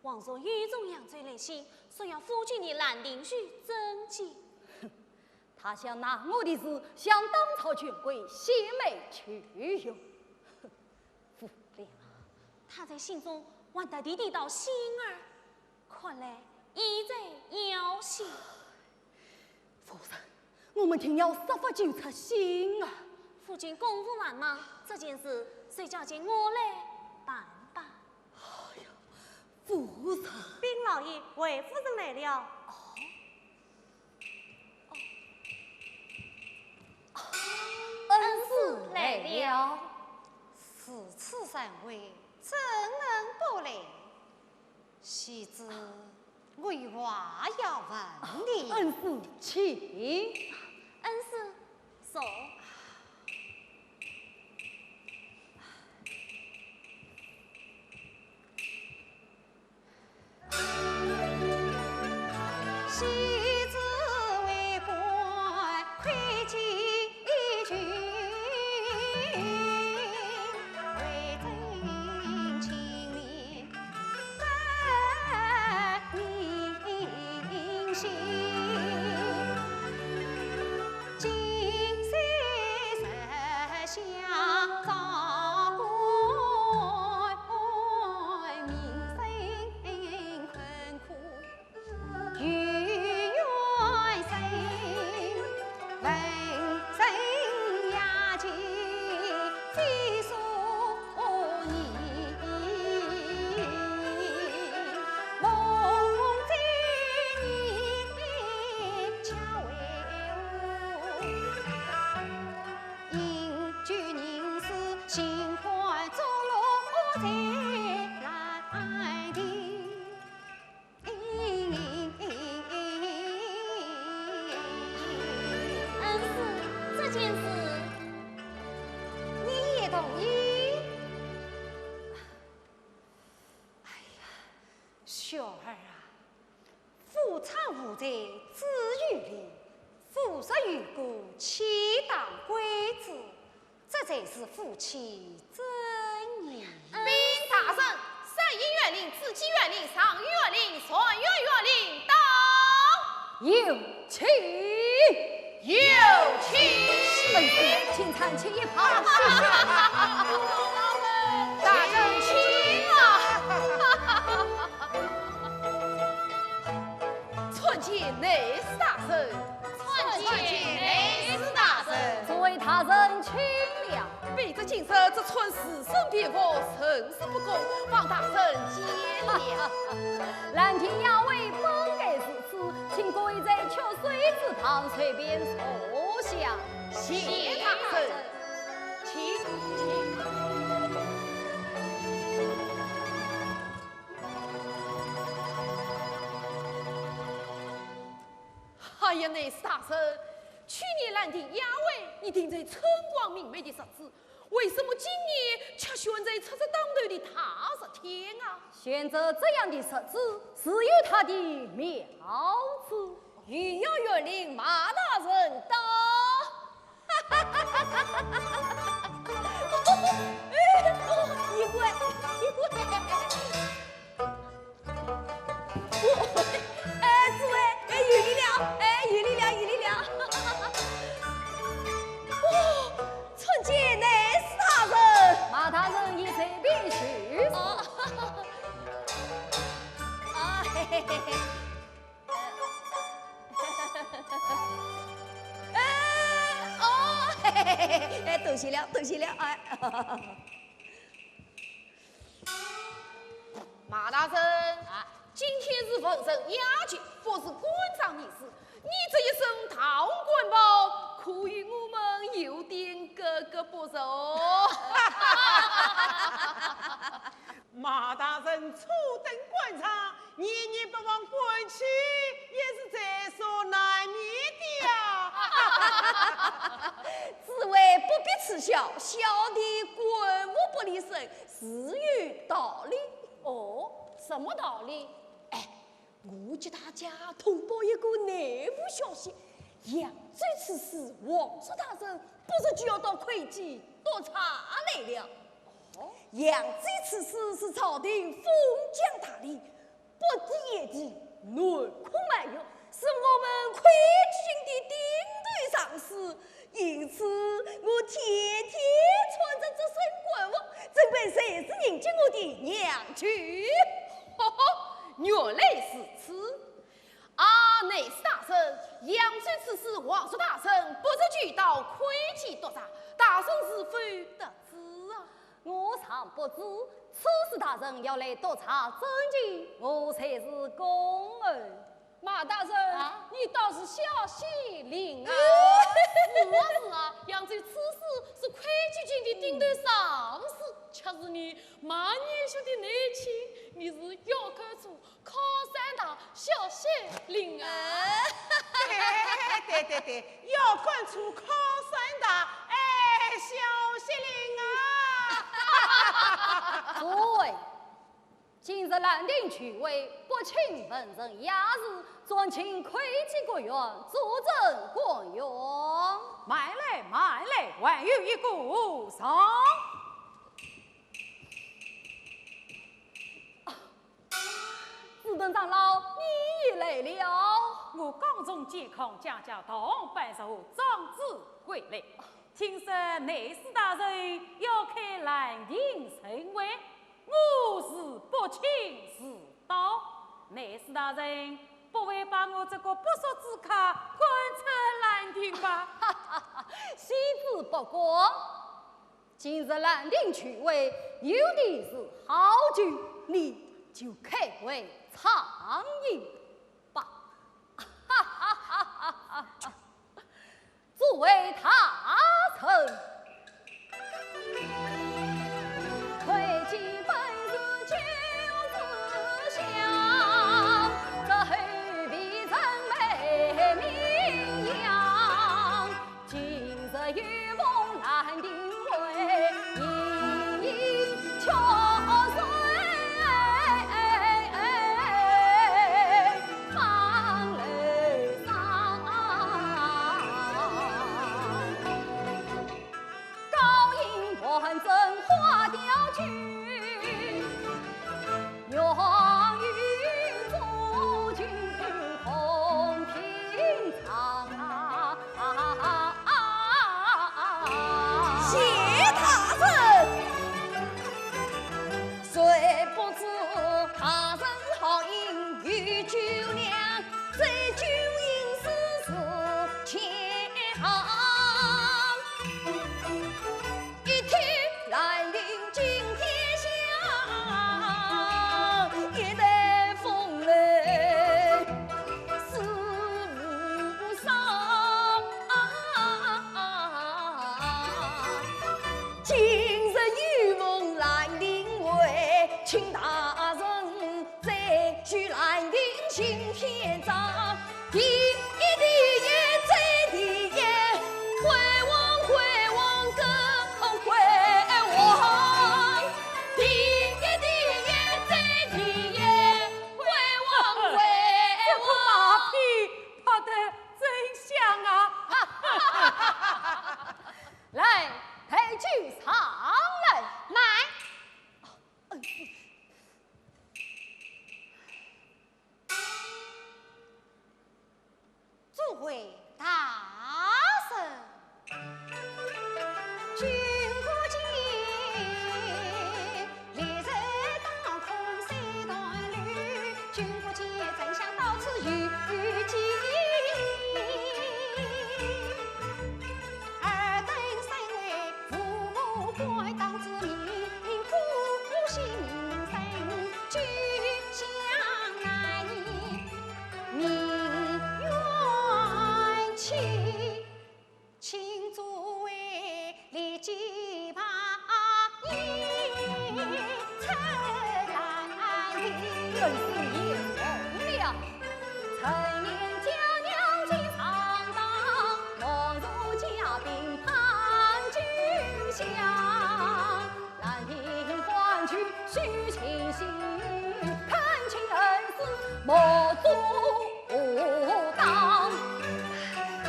皇上御驾扬州来信，说要夫君的兰亭序增建。哼，他想拿我的诗向当朝权贵献媚取用。哼，无聊。他在信中还特地提到星儿，看来意在邀请。 夫人，我们定要设法救出星儿。夫君公务繁忙，这件事就交给我来办吧。哎呀，夫人。禀老爷，回夫人来了。哦。哦。恩师来了。如此盛会，怎能不来？ 戏子，我有话要问你。恩师，请。恩师，坐。 恩师，这件事你也同意？哎呀，雪儿啊，夫唱妇在子与邻，夫说与孤，岂当归子？ 这才是夫妻真意。禀大人，圣意园林，紫禁园林，状元园林，状元园林到。有请。有请。恩师，请暂且一旁。大人请啊。参见内侍大人。参见内侍大人。诸位大人请了。 卑职今日只穿书生便服，甚是不恭，望大人见谅。兰亭雅会本该如此，请各位在曲水之旁随便坐下。谢大人。请，请。内侍大人，去年兰亭雅会，你定在春光明媚的日子，为什么今年却选在出着当头的大热天啊？选择这样的日子，自有它的妙处。御用园林马大人到。一跪，一跪。 哎，诸位，哎，有礼了，哎，有礼了，有礼了。哦，参见内侍大人。马大人已在边去。哦，啊，嘿嘿嘿嘿。哎，哦，嘿嘿嘿嘿，哎，多谢了，多谢了，哎。 马大人，啊，今天是文人雅集，不是官场人士，你这一身大红官袍，可与我们有点格格不入。马大人初登官场， 年年不忘官期，也是在所难免的呀。诸位不必嗤笑，小弟官无不离身，自有道理。哦，什么道理？哎，我给大家通报一个内部消息，扬州刺史王叔大人不是就要到会稽督察来了？哦，扬州刺史是朝廷封疆大吏， 北抵鄢地，南控满族，是我们会稽郡的顶头上司，因此我天天穿着这身官服，准备随时迎接我的娘舅。呵呵，原来如此。啊，内侍大人，扬州刺史王叔大人不是就到会稽督察，大人是否得知啊？ 我尚不知，刺史大人要来督察政情，我才是恭候。马大人，啊？你倒是消息灵啊！是啊，是啊，扬州刺史是会稽郡的顶头上司，却是你马年兄的内亲，你是要看出 靠山大，消息灵啊！哎，对对对，要看出靠山大，哎，消息灵啊！诸位，今日兰亭聚会，不请文人雅士，专请会稽各院主簿官员。慢来，慢来，还有一个上。 主簿长老，你也来了。我刚从监康家家堂办妥状子回来，听说内侍大人要开兰亭盛会，我是不请自到。内侍大人不会把我这个不速之客赶出兰亭吧？哈哈哈，惜之不光。 今日兰亭聚会，有的是好酒，你就开胃畅饮吧。哈哈哈哈哈！诸位大臣，会稽本是君子相，这后必成美名扬。 今日有逢兰亭会，莺莺雀翠放楼上。高音盘正花雕酒， 谢大人。谁不知大人好饮有酒量，醉酒吟诗是强项。 一听兰亭今天香，一代风流是无双。今日有逢兰亭会，请大人再去兰亭行篇章。第一题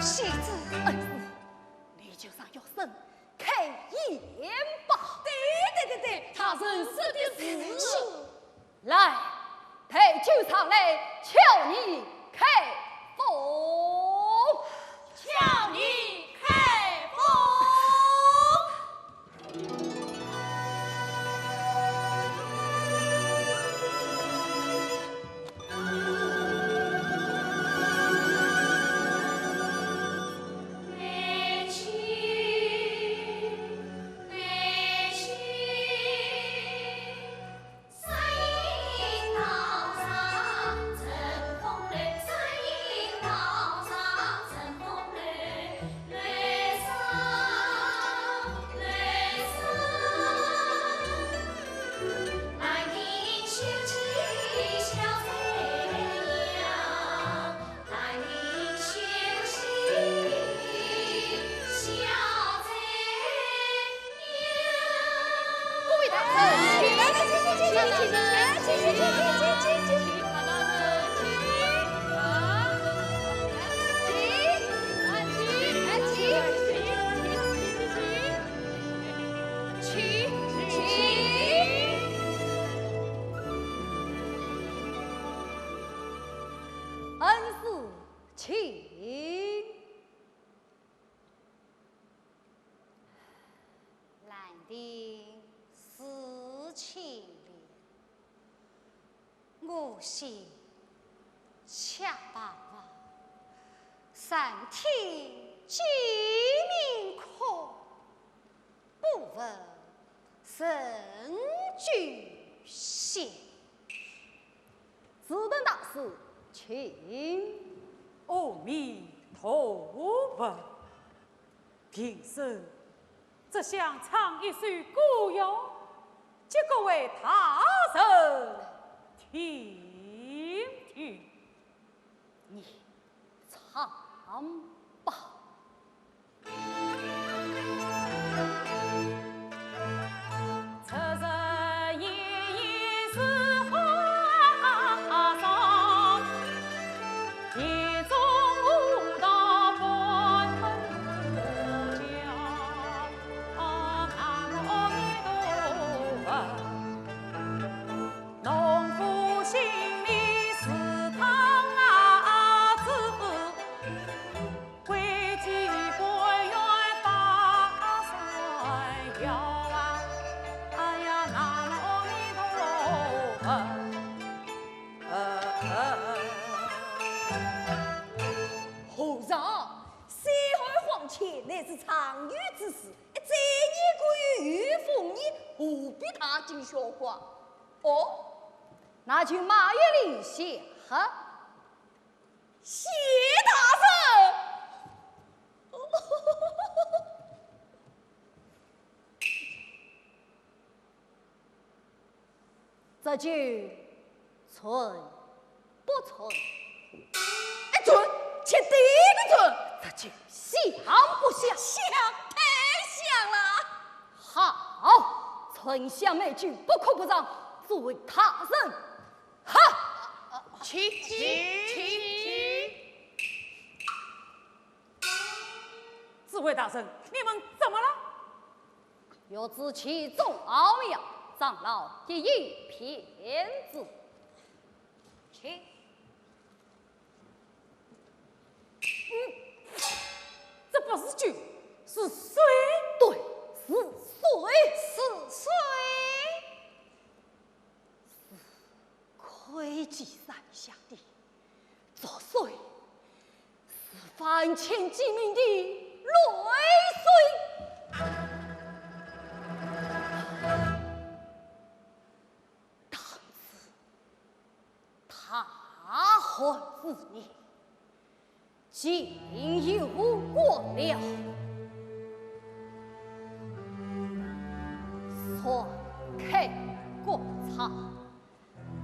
贤侄恩师，你就让学生开言吧。对对对对，大人说的是。来，抬酒上来，叫你开封。叫你开封。恩师请。兰亭四千里，我心却彷徨，山听鸡鸣空， 不闻人句闲。智德大师，请。阿弥陀佛。平生只想唱一首歌谣，给各位大人听听。 你唱吧。和尚，西汉黄乾乃是常有之事， 一转眼过去又逢年，何必大惊小怪？哦，那就马玉林谢客。谢大人。 这酒存不存？哎，存，绝对的存。这酒香不香？香，太香了。好，醇香美酒，不可不尝。诸位大人，哈！请，请，请，请。 诸位大人，你们怎么了？欲知其中奥妙，长老一饮便知。请。嗯，这不是酒，是水。对，是水。是水。 是开基山下的浊水，是万千鸡鸣的泪水。当初大旱之年， 竟有官僚篡改国策，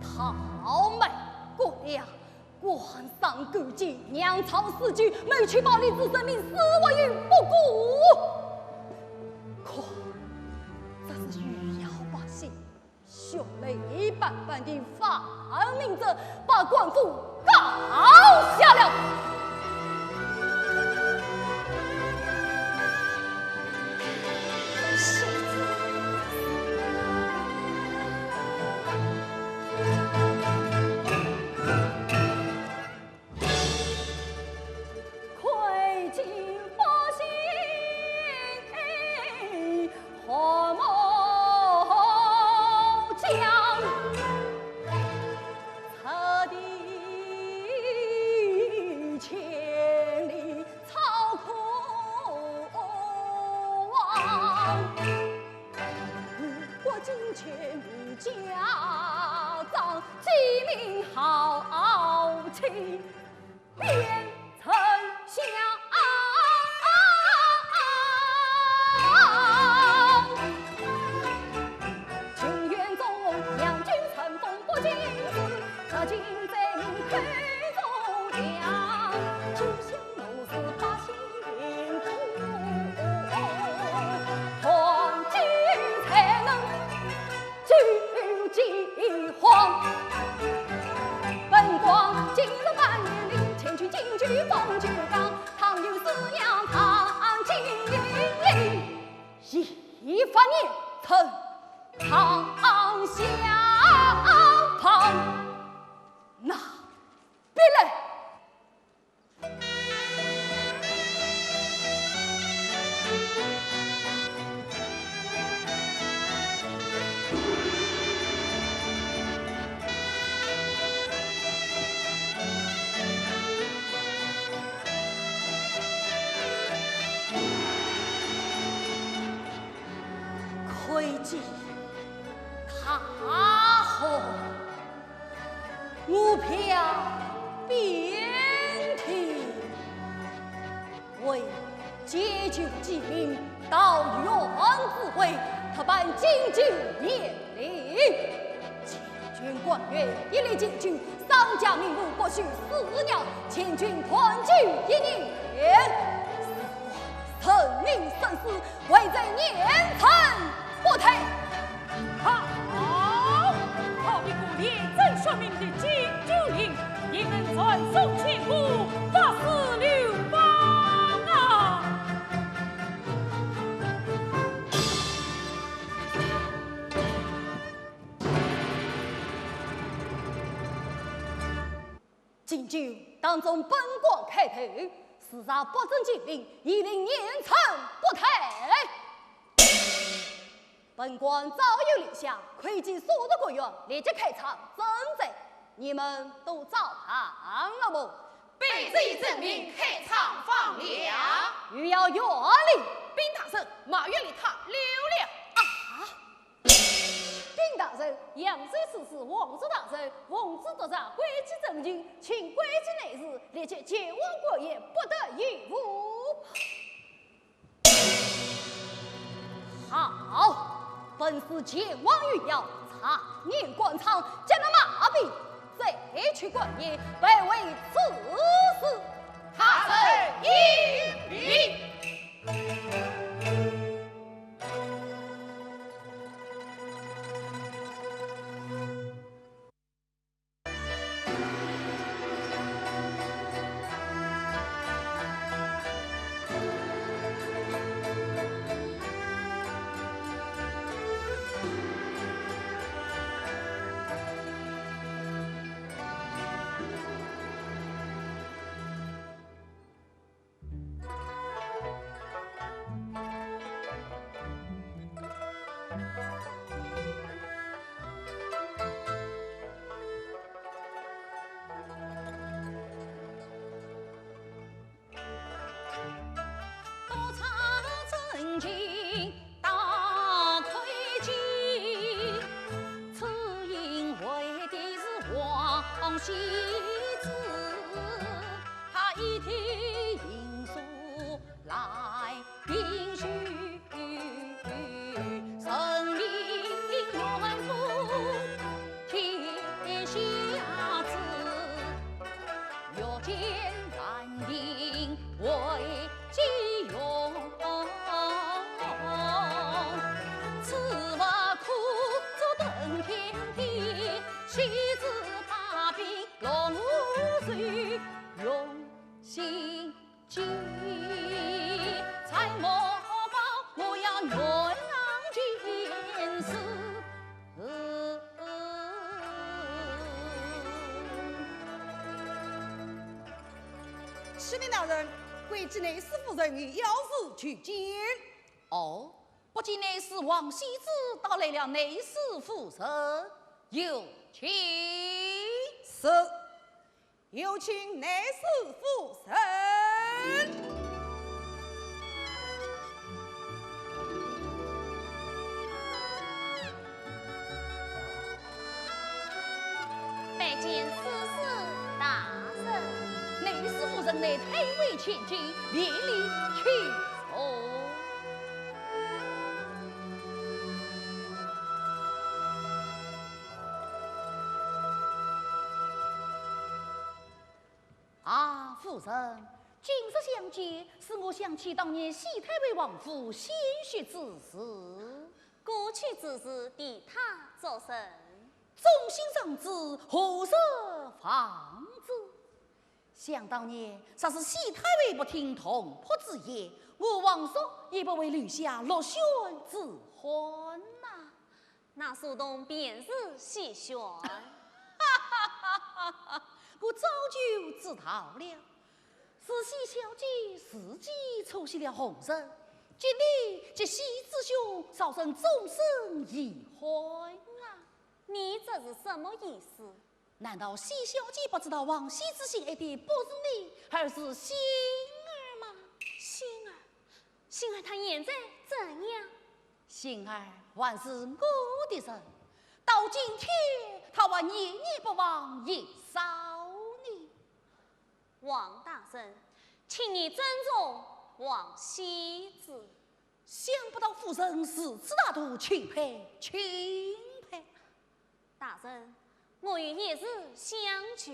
讨卖国粮，官商勾结，让曹世钧谋取暴利之罪，置生命于不顾。可这是愚孝百姓，血泪斑斑的反民者，把官府告下了。进军当中，本官开头，时常不准进兵，以令严惩不贷。本官早有令下，叩见所属官员，立即开仓赈灾。你们都照办了么？卑职遵命，开仓放粮。又要县令。禀大人，马院里他溜了。啊！ 禀大人，扬州刺史王佐大人奉旨督察，关照遵军，请关照内侍，立即前往官驿，不得延误。好，本使前往御窑，查验粮仓，将那马兵，再去官驿，备为此事。大人英明。兰亭为己用，此物可作登天地，岂知把柄落水用心机。在我方，我要原谅前世。 启禀大人，贵体内侍夫人有要事求见。哦，不见内侍王羲之，倒来了内侍夫人，有请。是，有请内侍夫人。 拜见内侍大人。内侍夫人乃太尉千金，免礼请坐。啊，夫人，今日相见，使我想起当年西太尉王府献血之事。 过去之事，待他作甚？忠心长子，何日忘之？想当年，若是西太尉不听同仆之言，我王叔也不会留下落选之患呐。那书童便是西选。哈哈哈哈哈！我早就知道了。 是西小姐自己错惜了红尘，今日及西子兄造成终身遗憾啊！你这是什么意思？难道西小姐不知道王羲之心爱的不是你，而是星儿吗？星儿？星儿她现在怎样？星儿还是我的人，到今天她还念念不忘，一笑呢。 王大人，请你尊重王羲之。想不到夫人如此大度，钦佩钦佩。大人，我与一日相求。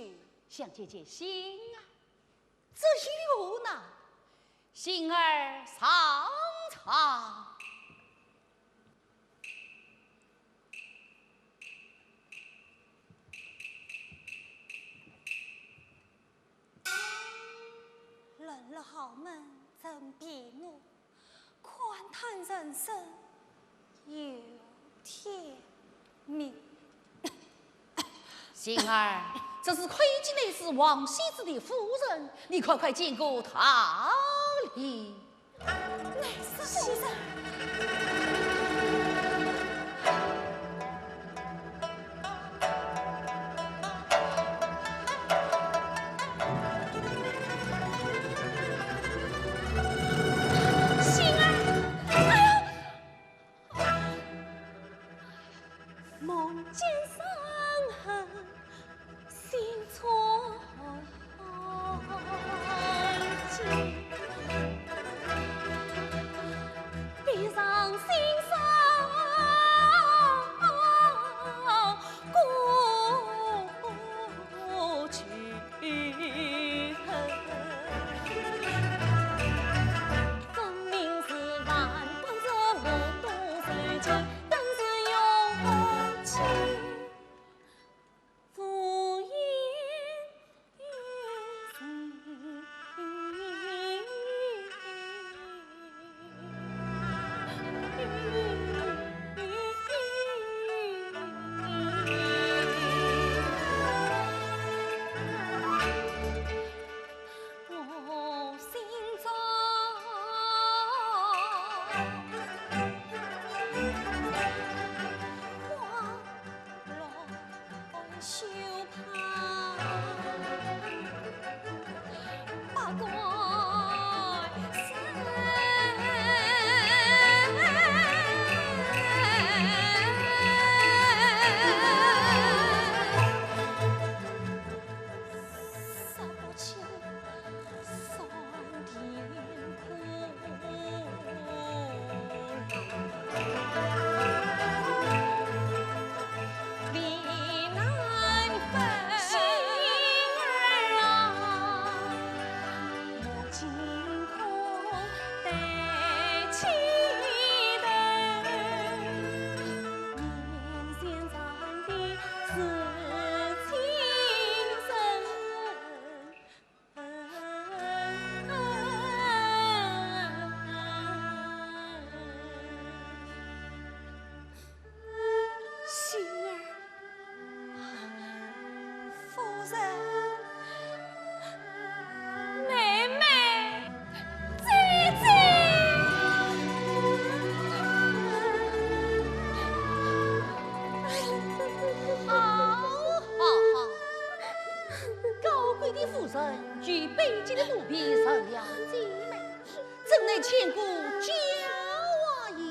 想见见星儿，这有何难？星儿上床。 人入豪门真变奴，看淡人生有天命。星儿，这是亏卿乃是王羲之的夫人，你快快见过她哩。 乃是夫人。星儿，哎呦！ 梦见伤痕心中记，闭上心与北京的奴婢成了姐妹，怎奈千古交啊也。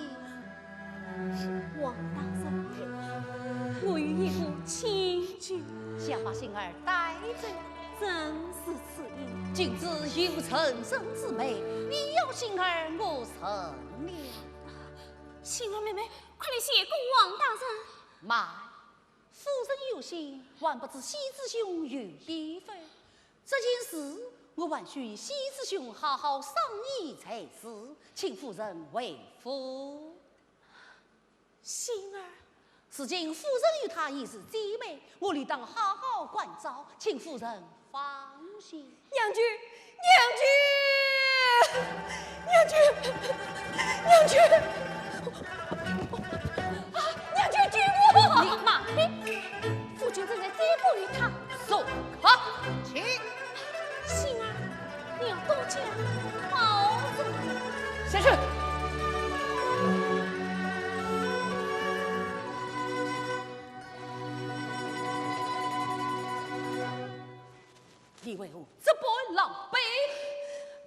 王大人，我有一个请求。想把心儿带走。正是此意。今日有成人之美，你要心儿我成了。心儿妹妹，快来谢过王大人。慢， 夫人有信，还不知喜之兄有意否？这件事，我还需与喜之兄好好商议才是，请夫人回复。心儿。如今夫人与他已是姐妹，我理当好好关照，请夫人放心。 娘舅，娘舅，娘舅，娘舅！啊，娘舅，救我！你慢点，夫君正在追捕于他。走开，请。心儿，你要多加保重。下去。 你为何这般狼狈？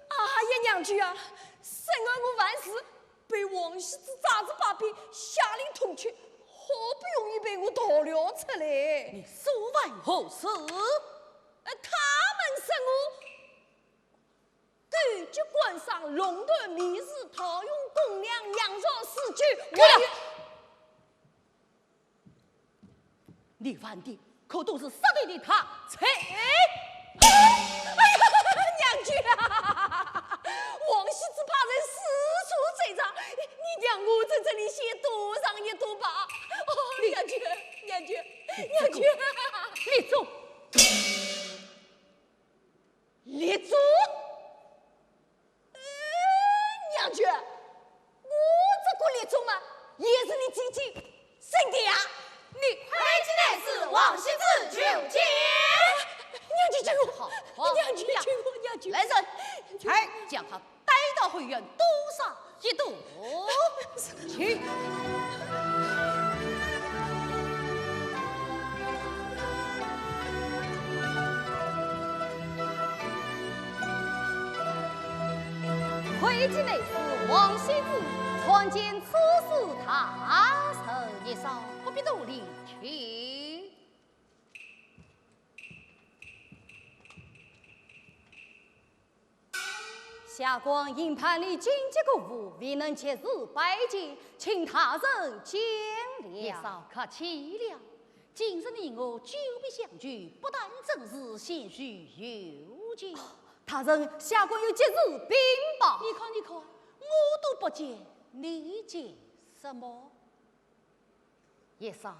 啊呀，娘舅啊，深爱我万事，被王喜之抓至把柄，下令痛取，好不容易被我逃了出来。你所犯何事？呃，他们说我狗脚官商，弄断米市，盗用公粮，佯造诗酒，够了！ 你犯的可都是杀头的大罪。哎呀，娘舅啊，王喜之派人四处追查，你让我在这里先躲藏一躲吧。哦，娘舅，娘舅，娘舅啊！立住！ 立住！呃，娘舅，我这个立住嘛，也是你姐姐生的呀。你快进来，是王喜之求见。娘舅救我，好，好，娘舅救我，娘舅。来人，快将他带到后院，多杀一顿。 去。会稽内侍王喜之参见刺史大人。鄢绍，不必多礼，请。 下官因办理紧急公务，未能及时拜见，请大人见谅。鄢绍客气了。今日你我久别相聚，不但正事，先叙后情。大人，下官有急事禀报。你看，你看，我都不见，你见什么？ 鄢绍，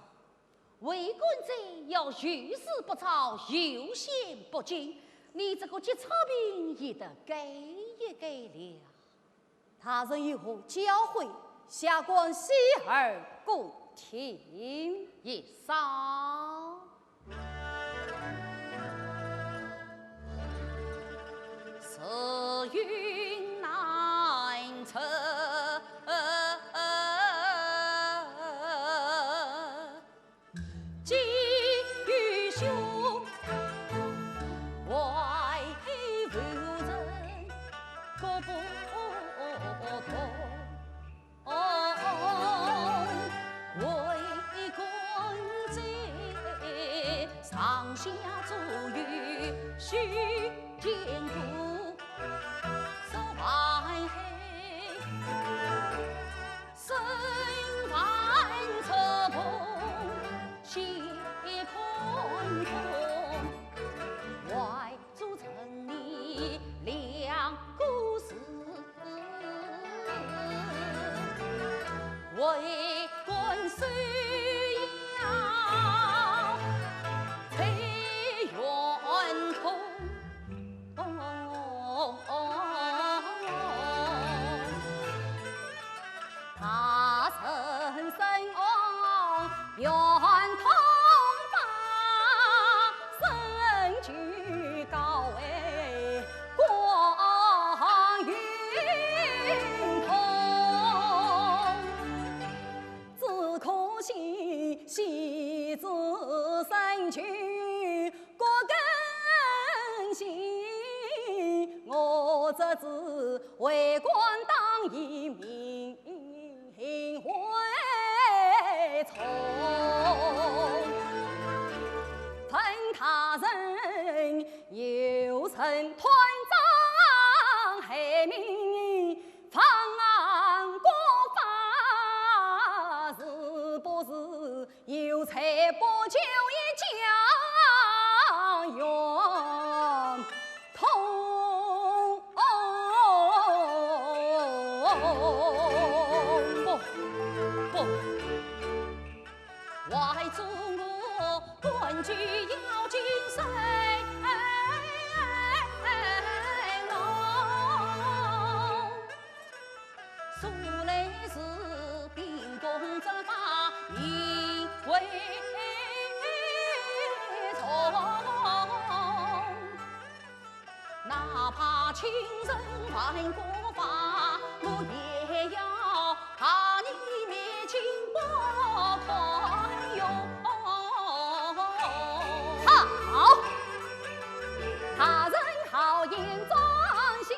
为官者要遇事不招，遇险不惊，你这个急草病也得改一改了。大人有何教诲，下官洗耳恭听。鄢绍。 时运难测，吉与凶，外无人，各不同。这次为官当以名为从，问他人有人断章害命，放过法，是不是 有才不就一家冤痛？不，不，还做我官居要紧谁？ 素来是秉公执法，以为从。哪怕亲人犯过法，我也要看你面前不宽容。好，大人好言装心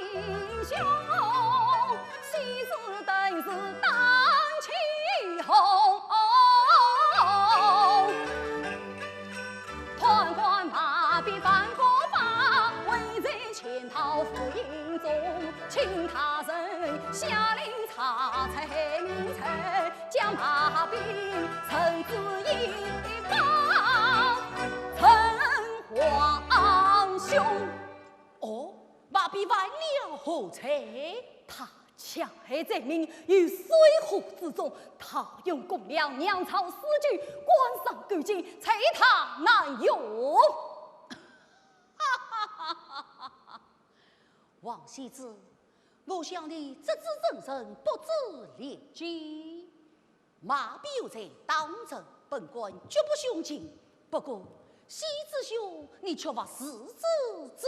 胸， 昔时本是胆气雄，贪官马必犯过法，为在潜逃府营中，请大人下令查采民财，将马必绳之以法，惩皇凶。 哦，马必犯了何罪？他强害罪民，于水火之中，盗用公粮，酿造诗酒，灌伤狗精，罪他难容。王羲之，我想你只知人人，不知廉洁。 马必有罪当然，本官绝不胸襟。不过，羲之兄，你却无自知之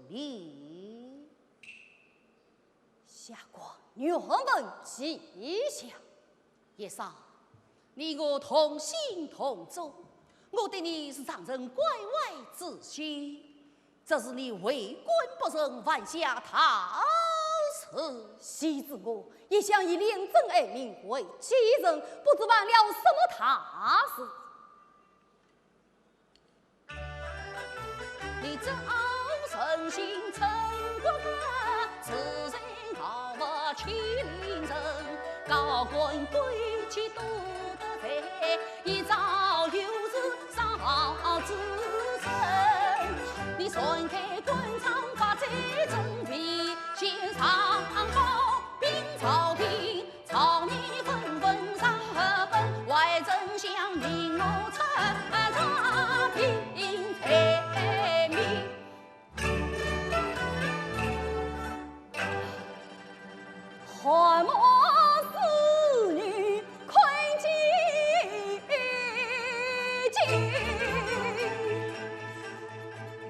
明。下官愿闻其详。叶绍，你我同姓同宗，我对你是常人关怀之心。 只是你为官不慎，犯下大事。羲之我一向以廉政爱民为己任，不知犯了什么大事。你这人心真骨感，自认高明清廉人，高官贵气多得罪，一朝有事 上之人，你传开官场法罪重罪，先上告禀朝廷，朝廷问问上本，坏丞相命我出查并罪名。 寒门侍女看奸情，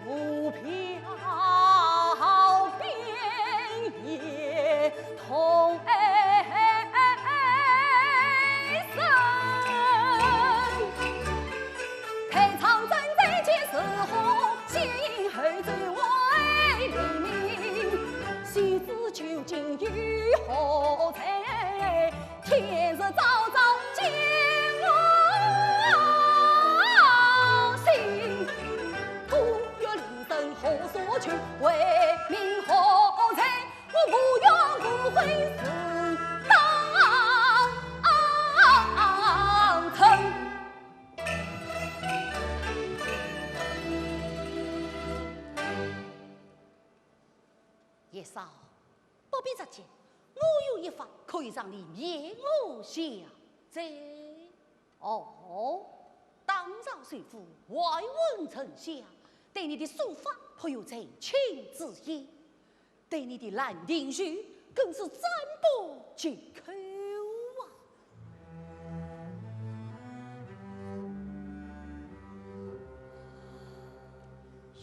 无票边也痛哀 人。太常正在解是何，先行后奏为黎明。羲之究竟有何罪？天日昭昭见我心。不要令人何所求，为民何罪？ 我无怨无悔是当真。叶绍，不必着急，我有一法可以让你免我下罪。哦，当朝首富外文丞相，对你的书法颇有才情之意。 对你的《兰亭序》更是赞不绝口啊！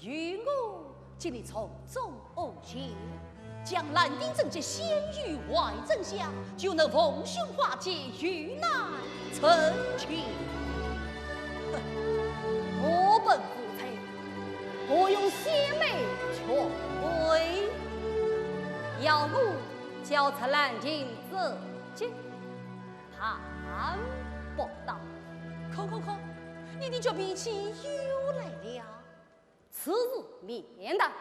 由我替你从中斡旋，将《兰亭》整节献与外丞相，就能逢凶化吉，遇难成功。我本无才， 我用献媚劝慰。要我交出兰亭之计，办不到。看看看，你的急脾气又来了。此事免谈，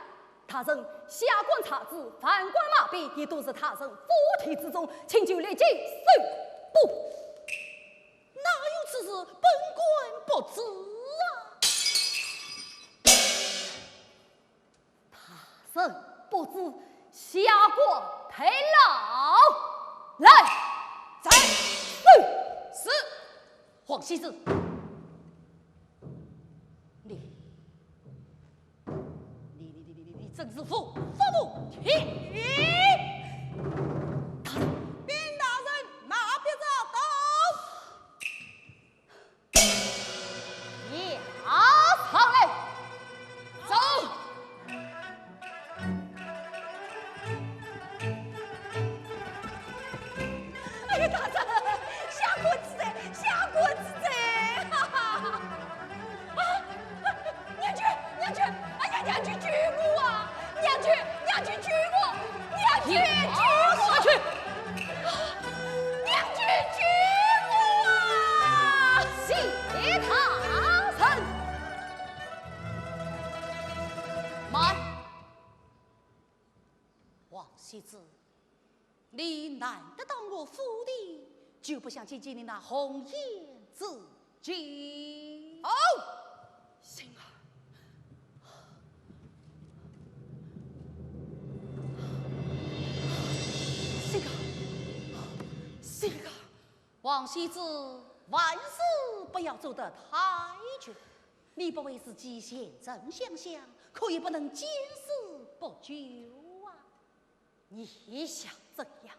大人下官查知，万贯马兵也都是大人府邸之中，请就立即搜捕。哪有此事？本官不知啊。 大人不知，下官退牢。来，斩！是。是。王羲之，你，你，你，你，你，你真是无法无天！大人。禀大人，马必早到。 押上来，走。哎呀，大人，下官知罪，下官知罪，哈哈。啊，娘舅，娘舅，哎呀，娘舅救我啊！娘舅，娘舅救我，娘舅救我！ 娘舅救我啊！谢大人。慢，王羲之，你难得到我府邸，就不想见见你那红颜知己？哦，幸儿。 这个，这个。王羲之，万事不要做得太绝。你不为自己前程想想，可也不能见死不救啊！你想怎样？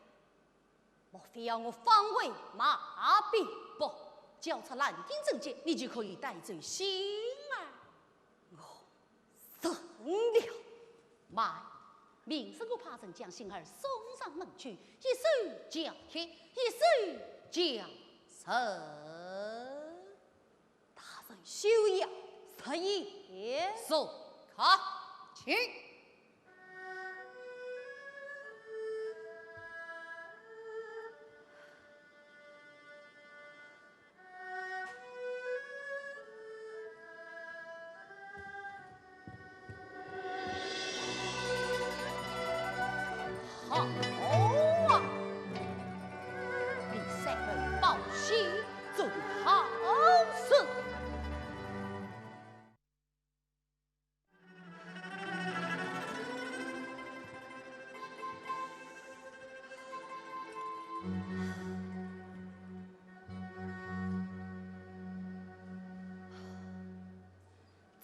莫非要我放回马兵？不，交出兰亭之计，你就可以带走幸儿。 我认了。慢，明日我派人将幸儿送上门去，一手交铁，一手交人。大人休要失言。是，快请。 好啊，你三门报喜，做的好事。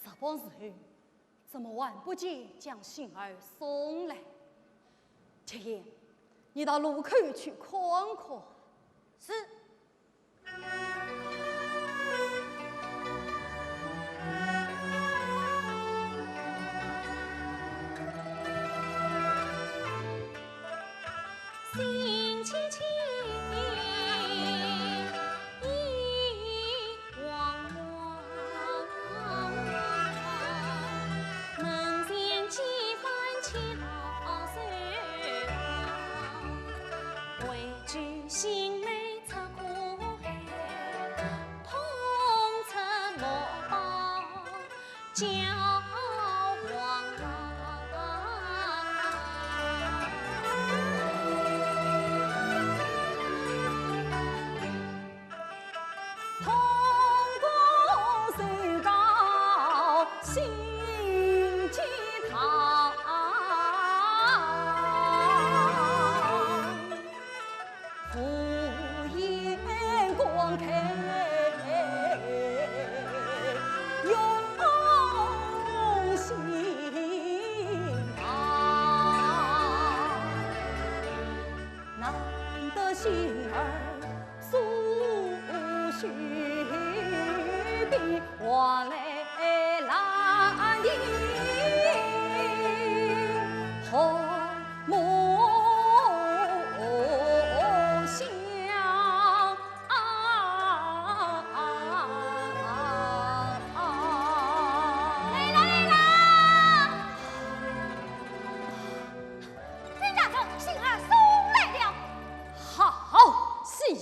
这般时候，怎么还不见将幸儿送来？铁贤，你到路口去看看。是。 来了，来了！ 禀大人，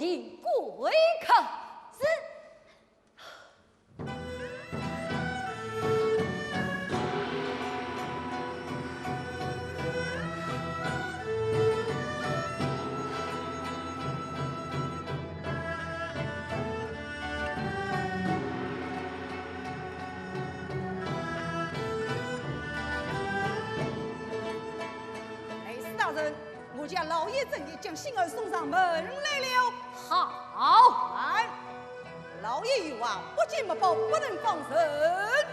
迎贵客。是。 哎，史大人，我家老爷正要将新儿送上门来了。好。哎，老爷有话，不见墨宝不能放人。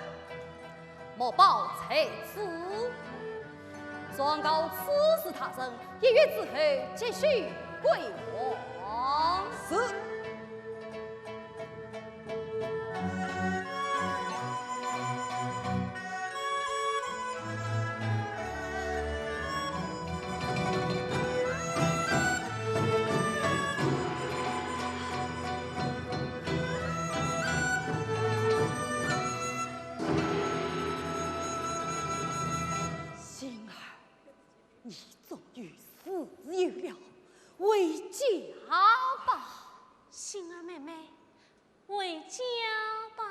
墨宝在此。状告此时大人，一月之后即许归还。是。 心儿，你终于自由了，回家吧。心儿妹妹，回家吧。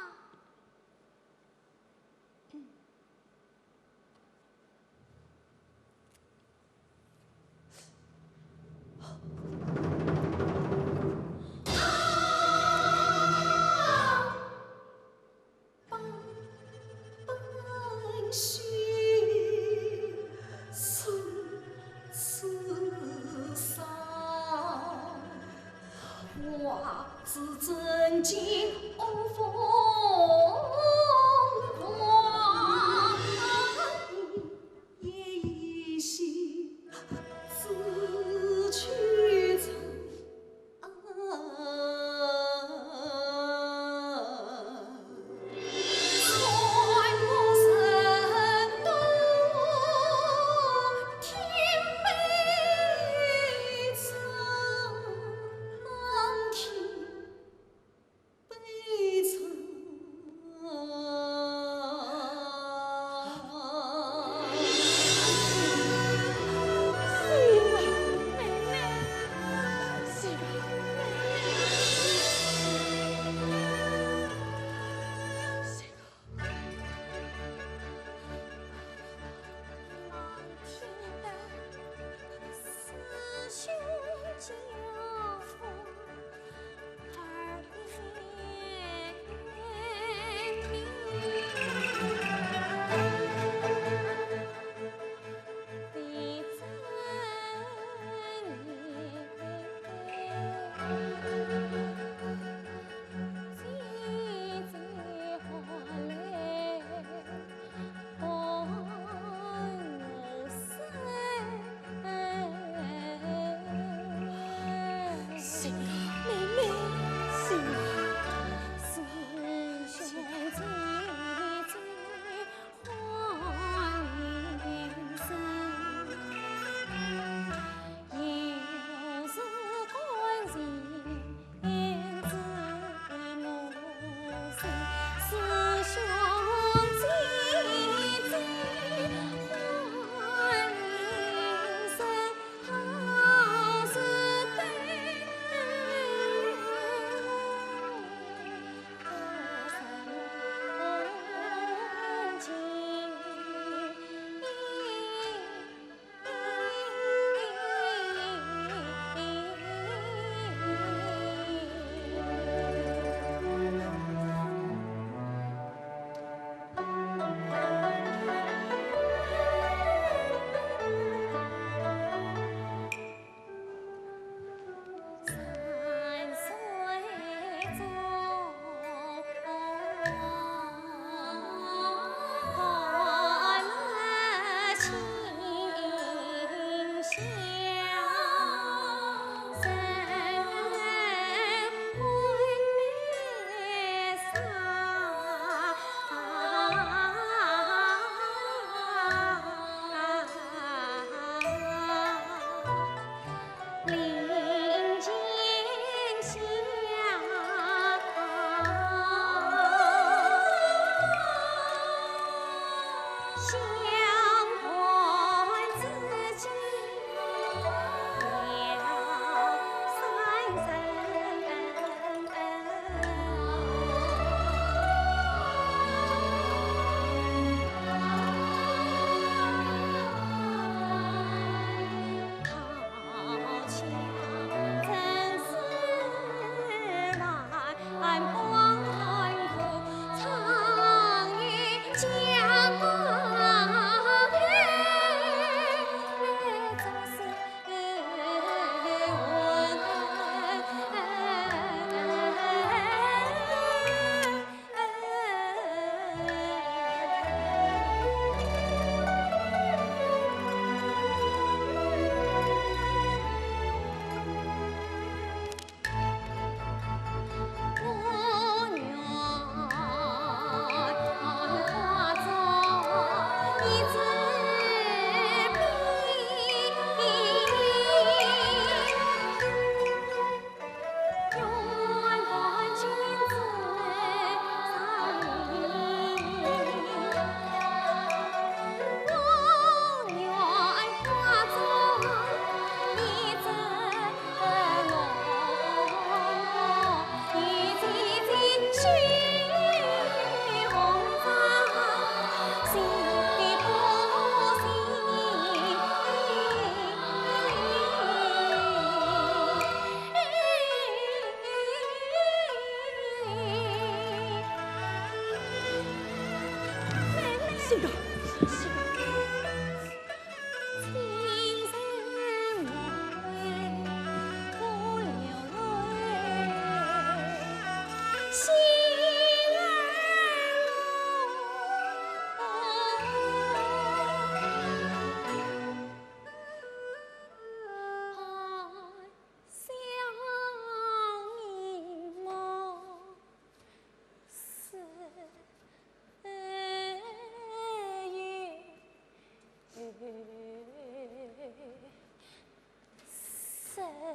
坏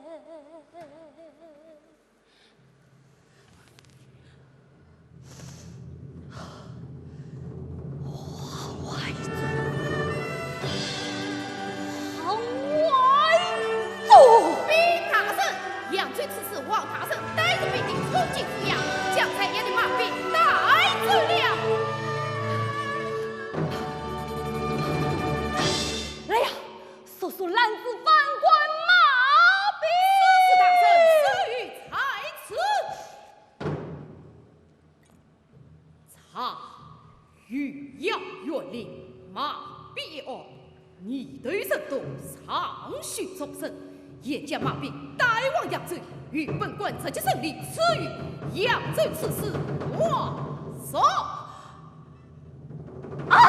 种，好坏种！禀大人，扬州刺史王大人带着兵丁冲进府衙，将在押的马兵带走了。来呀，速速拦住犯官马兵！是，是，大人，属于在此。 查，御史县令马必案，疑头甚多，尚需作证。现将马必带往扬州，与本官直接审理，赐予扬州刺史王佐。啊！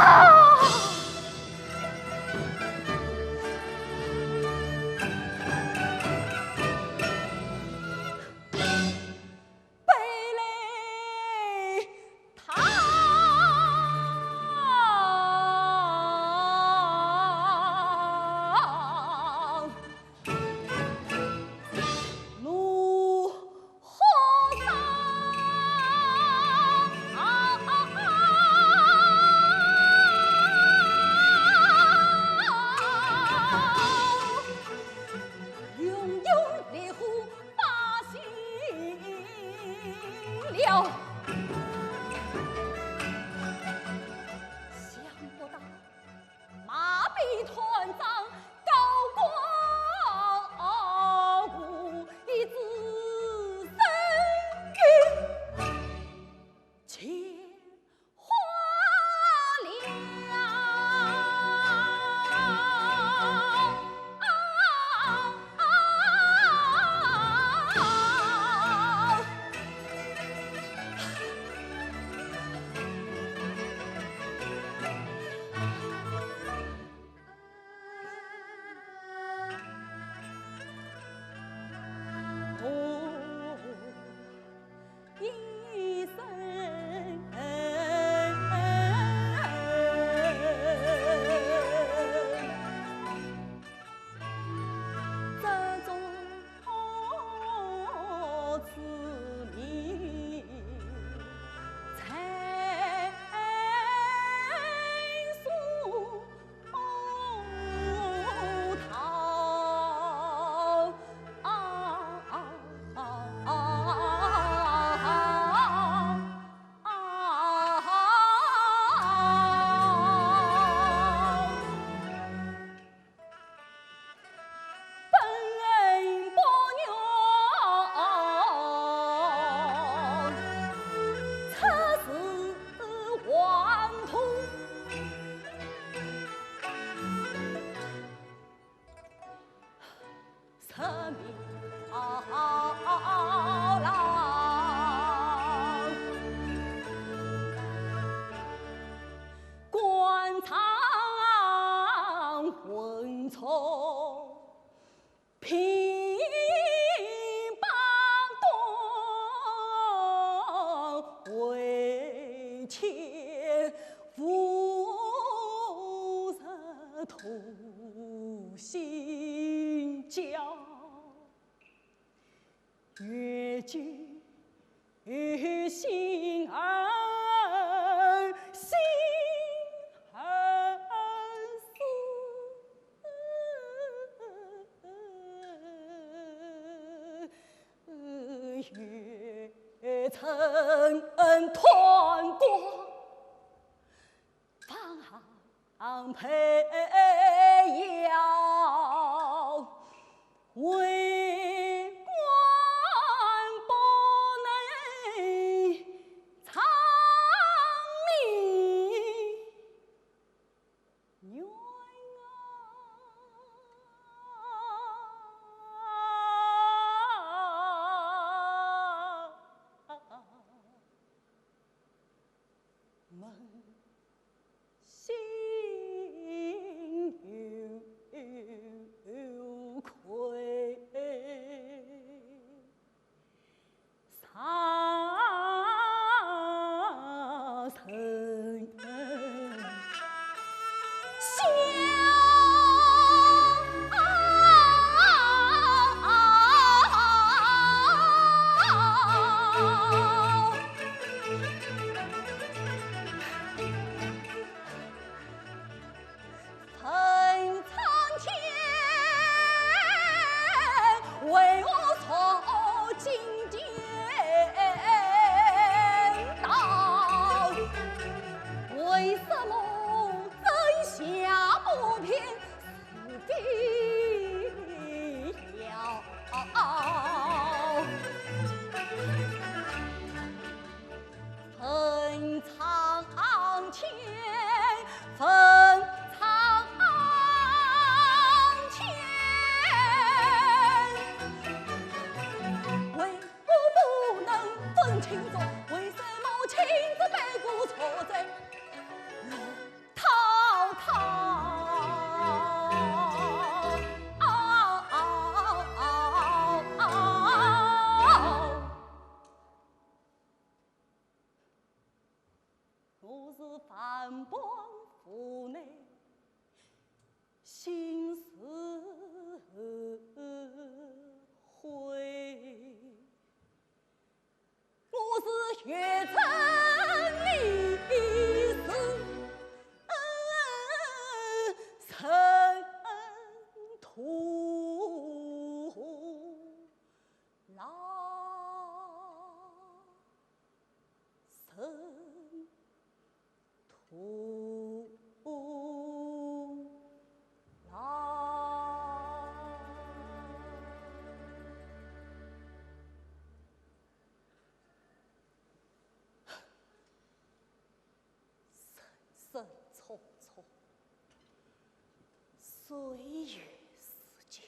虽有诗经，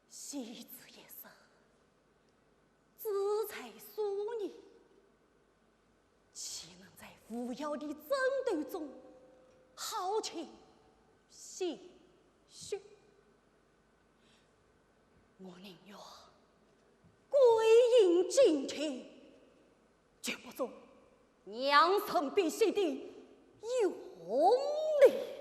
惜字一生，志在数年，岂能在无聊的争斗中耗尽心血？我宁愿归隐静听，绝不做让人悲喜的庸人。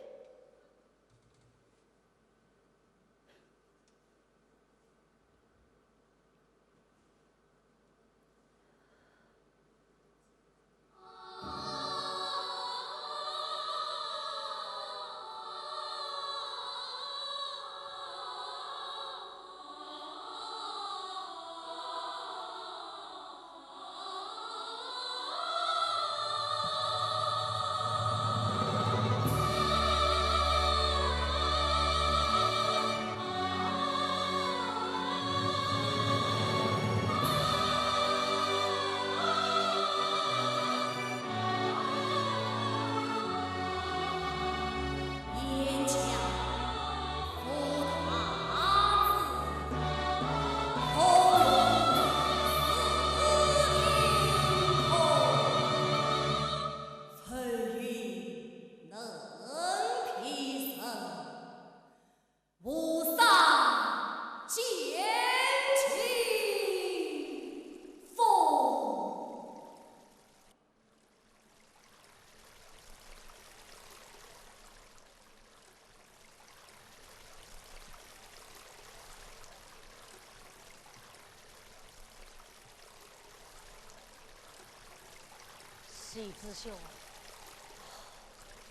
世子兄，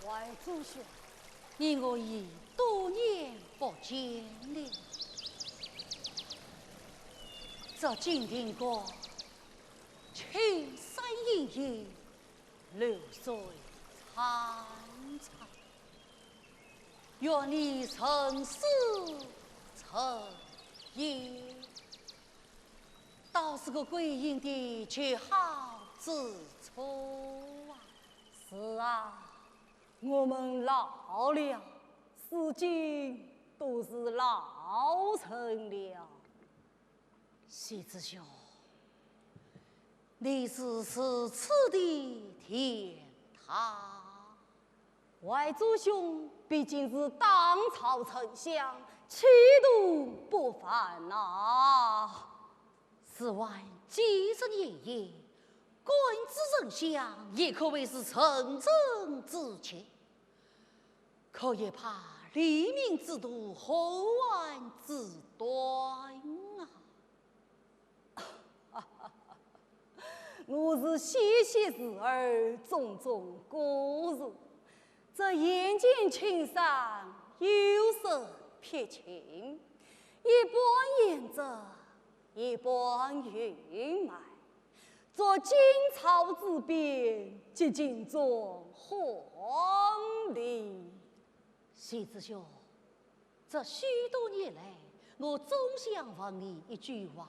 怀祖兄，你我已多年不见了。这金庭馆，青山隐隐，流水潺潺。 愿你成诗成业，倒是个归隐的绝好之处啊！是啊，我们老了，诗经都是老成了。 世子兄，你是如此的天大。怀祖兄毕竟是当朝丞相，气度不凡呐。是晚几十年也，官至丞相，也可谓是圣人之杰。 可也怕黎民之徒，后患之端啊！我是细细时而种种果树，这眼见青山，有色撇青，一半颜色，一半云霾。 作荆草之边，寂静中荒凉。世子兄，这许多年来，我总想问你一句话：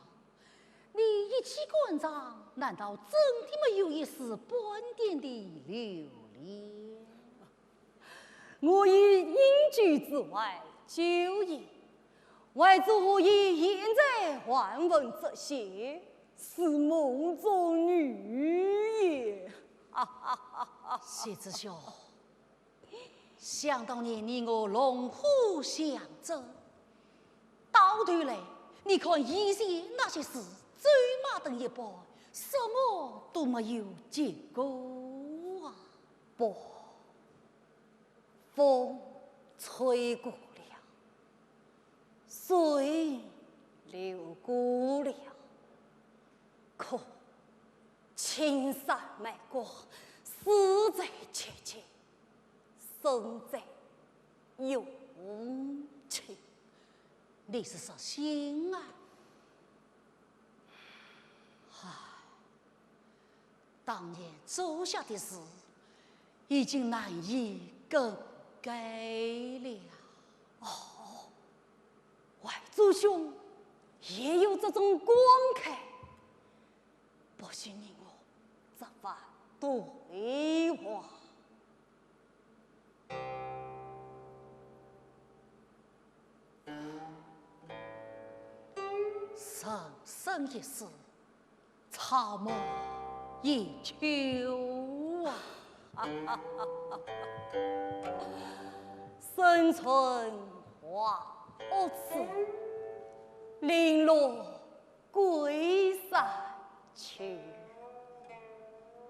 你一起官场，难道真的没有一丝半点的留恋？ 我于隐居之外久矣，怀祖何以现在还问这些？是梦中女也。世子兄，想当年你我龙虎相争，到头来，你看以前那些事，走马灯一般，什么都没有结果啊。 不，风吹过了，水流过了，可青山漫过，死在眼前，生在胸前。你是说心啊？唉， 当年做下的事，已经难以更改了。哦，怀祖兄也有这种感慨，不信你我这番对话。人生一世，草木依旧啊。人春花无处，零落归山去。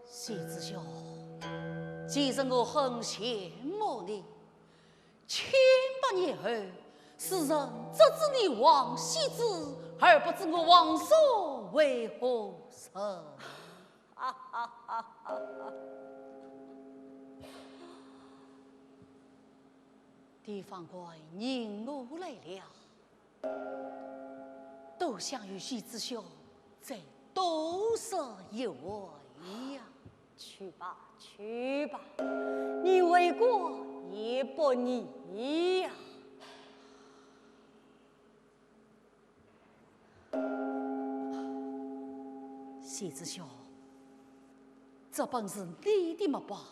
谢子兄，其实我很羡慕你，千百年后，世人只知你王羲之，而不知我王叔为何人。地方官人我来了，多想与谢子兄再多说一回呀。去吧，去吧，你为官也不易呀。 谢子兄，这本是你的墨宝，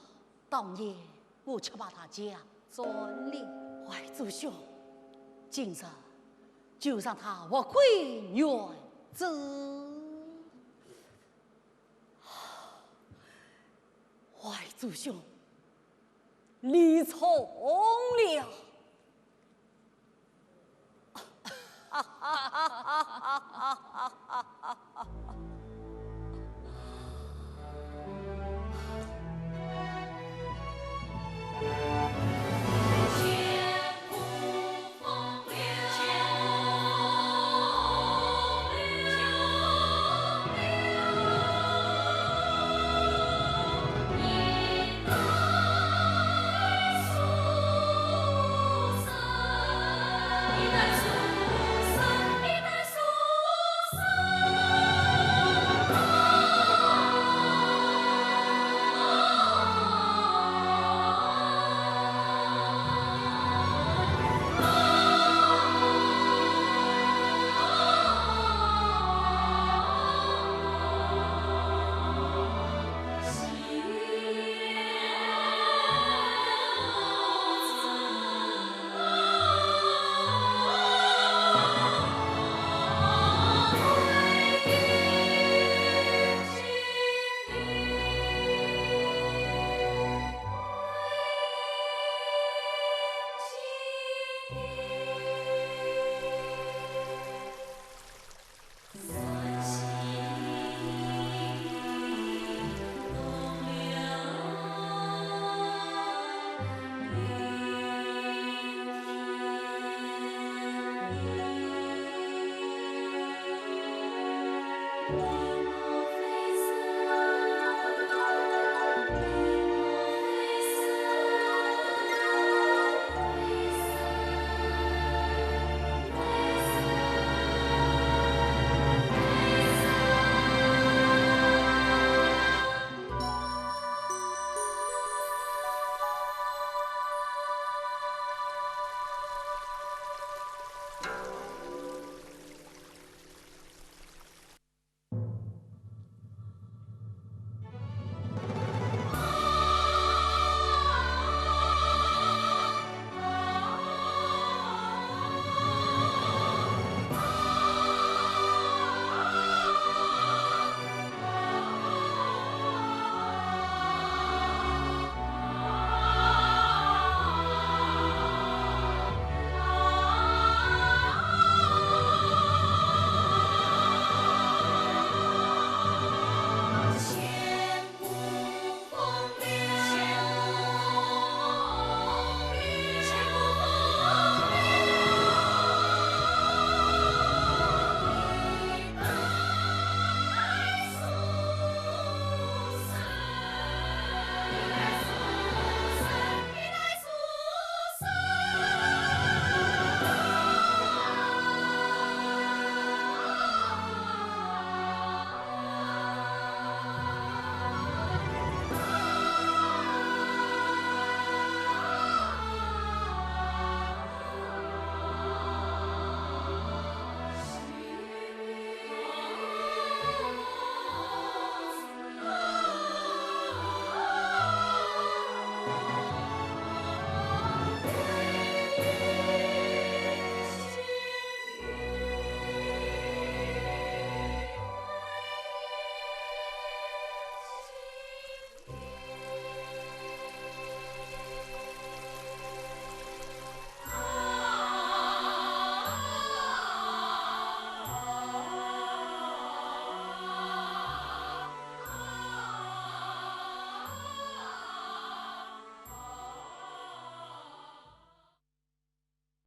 当年我却把它抢转了。怀祖兄，今日就让它物归原主。怀祖兄，你错了。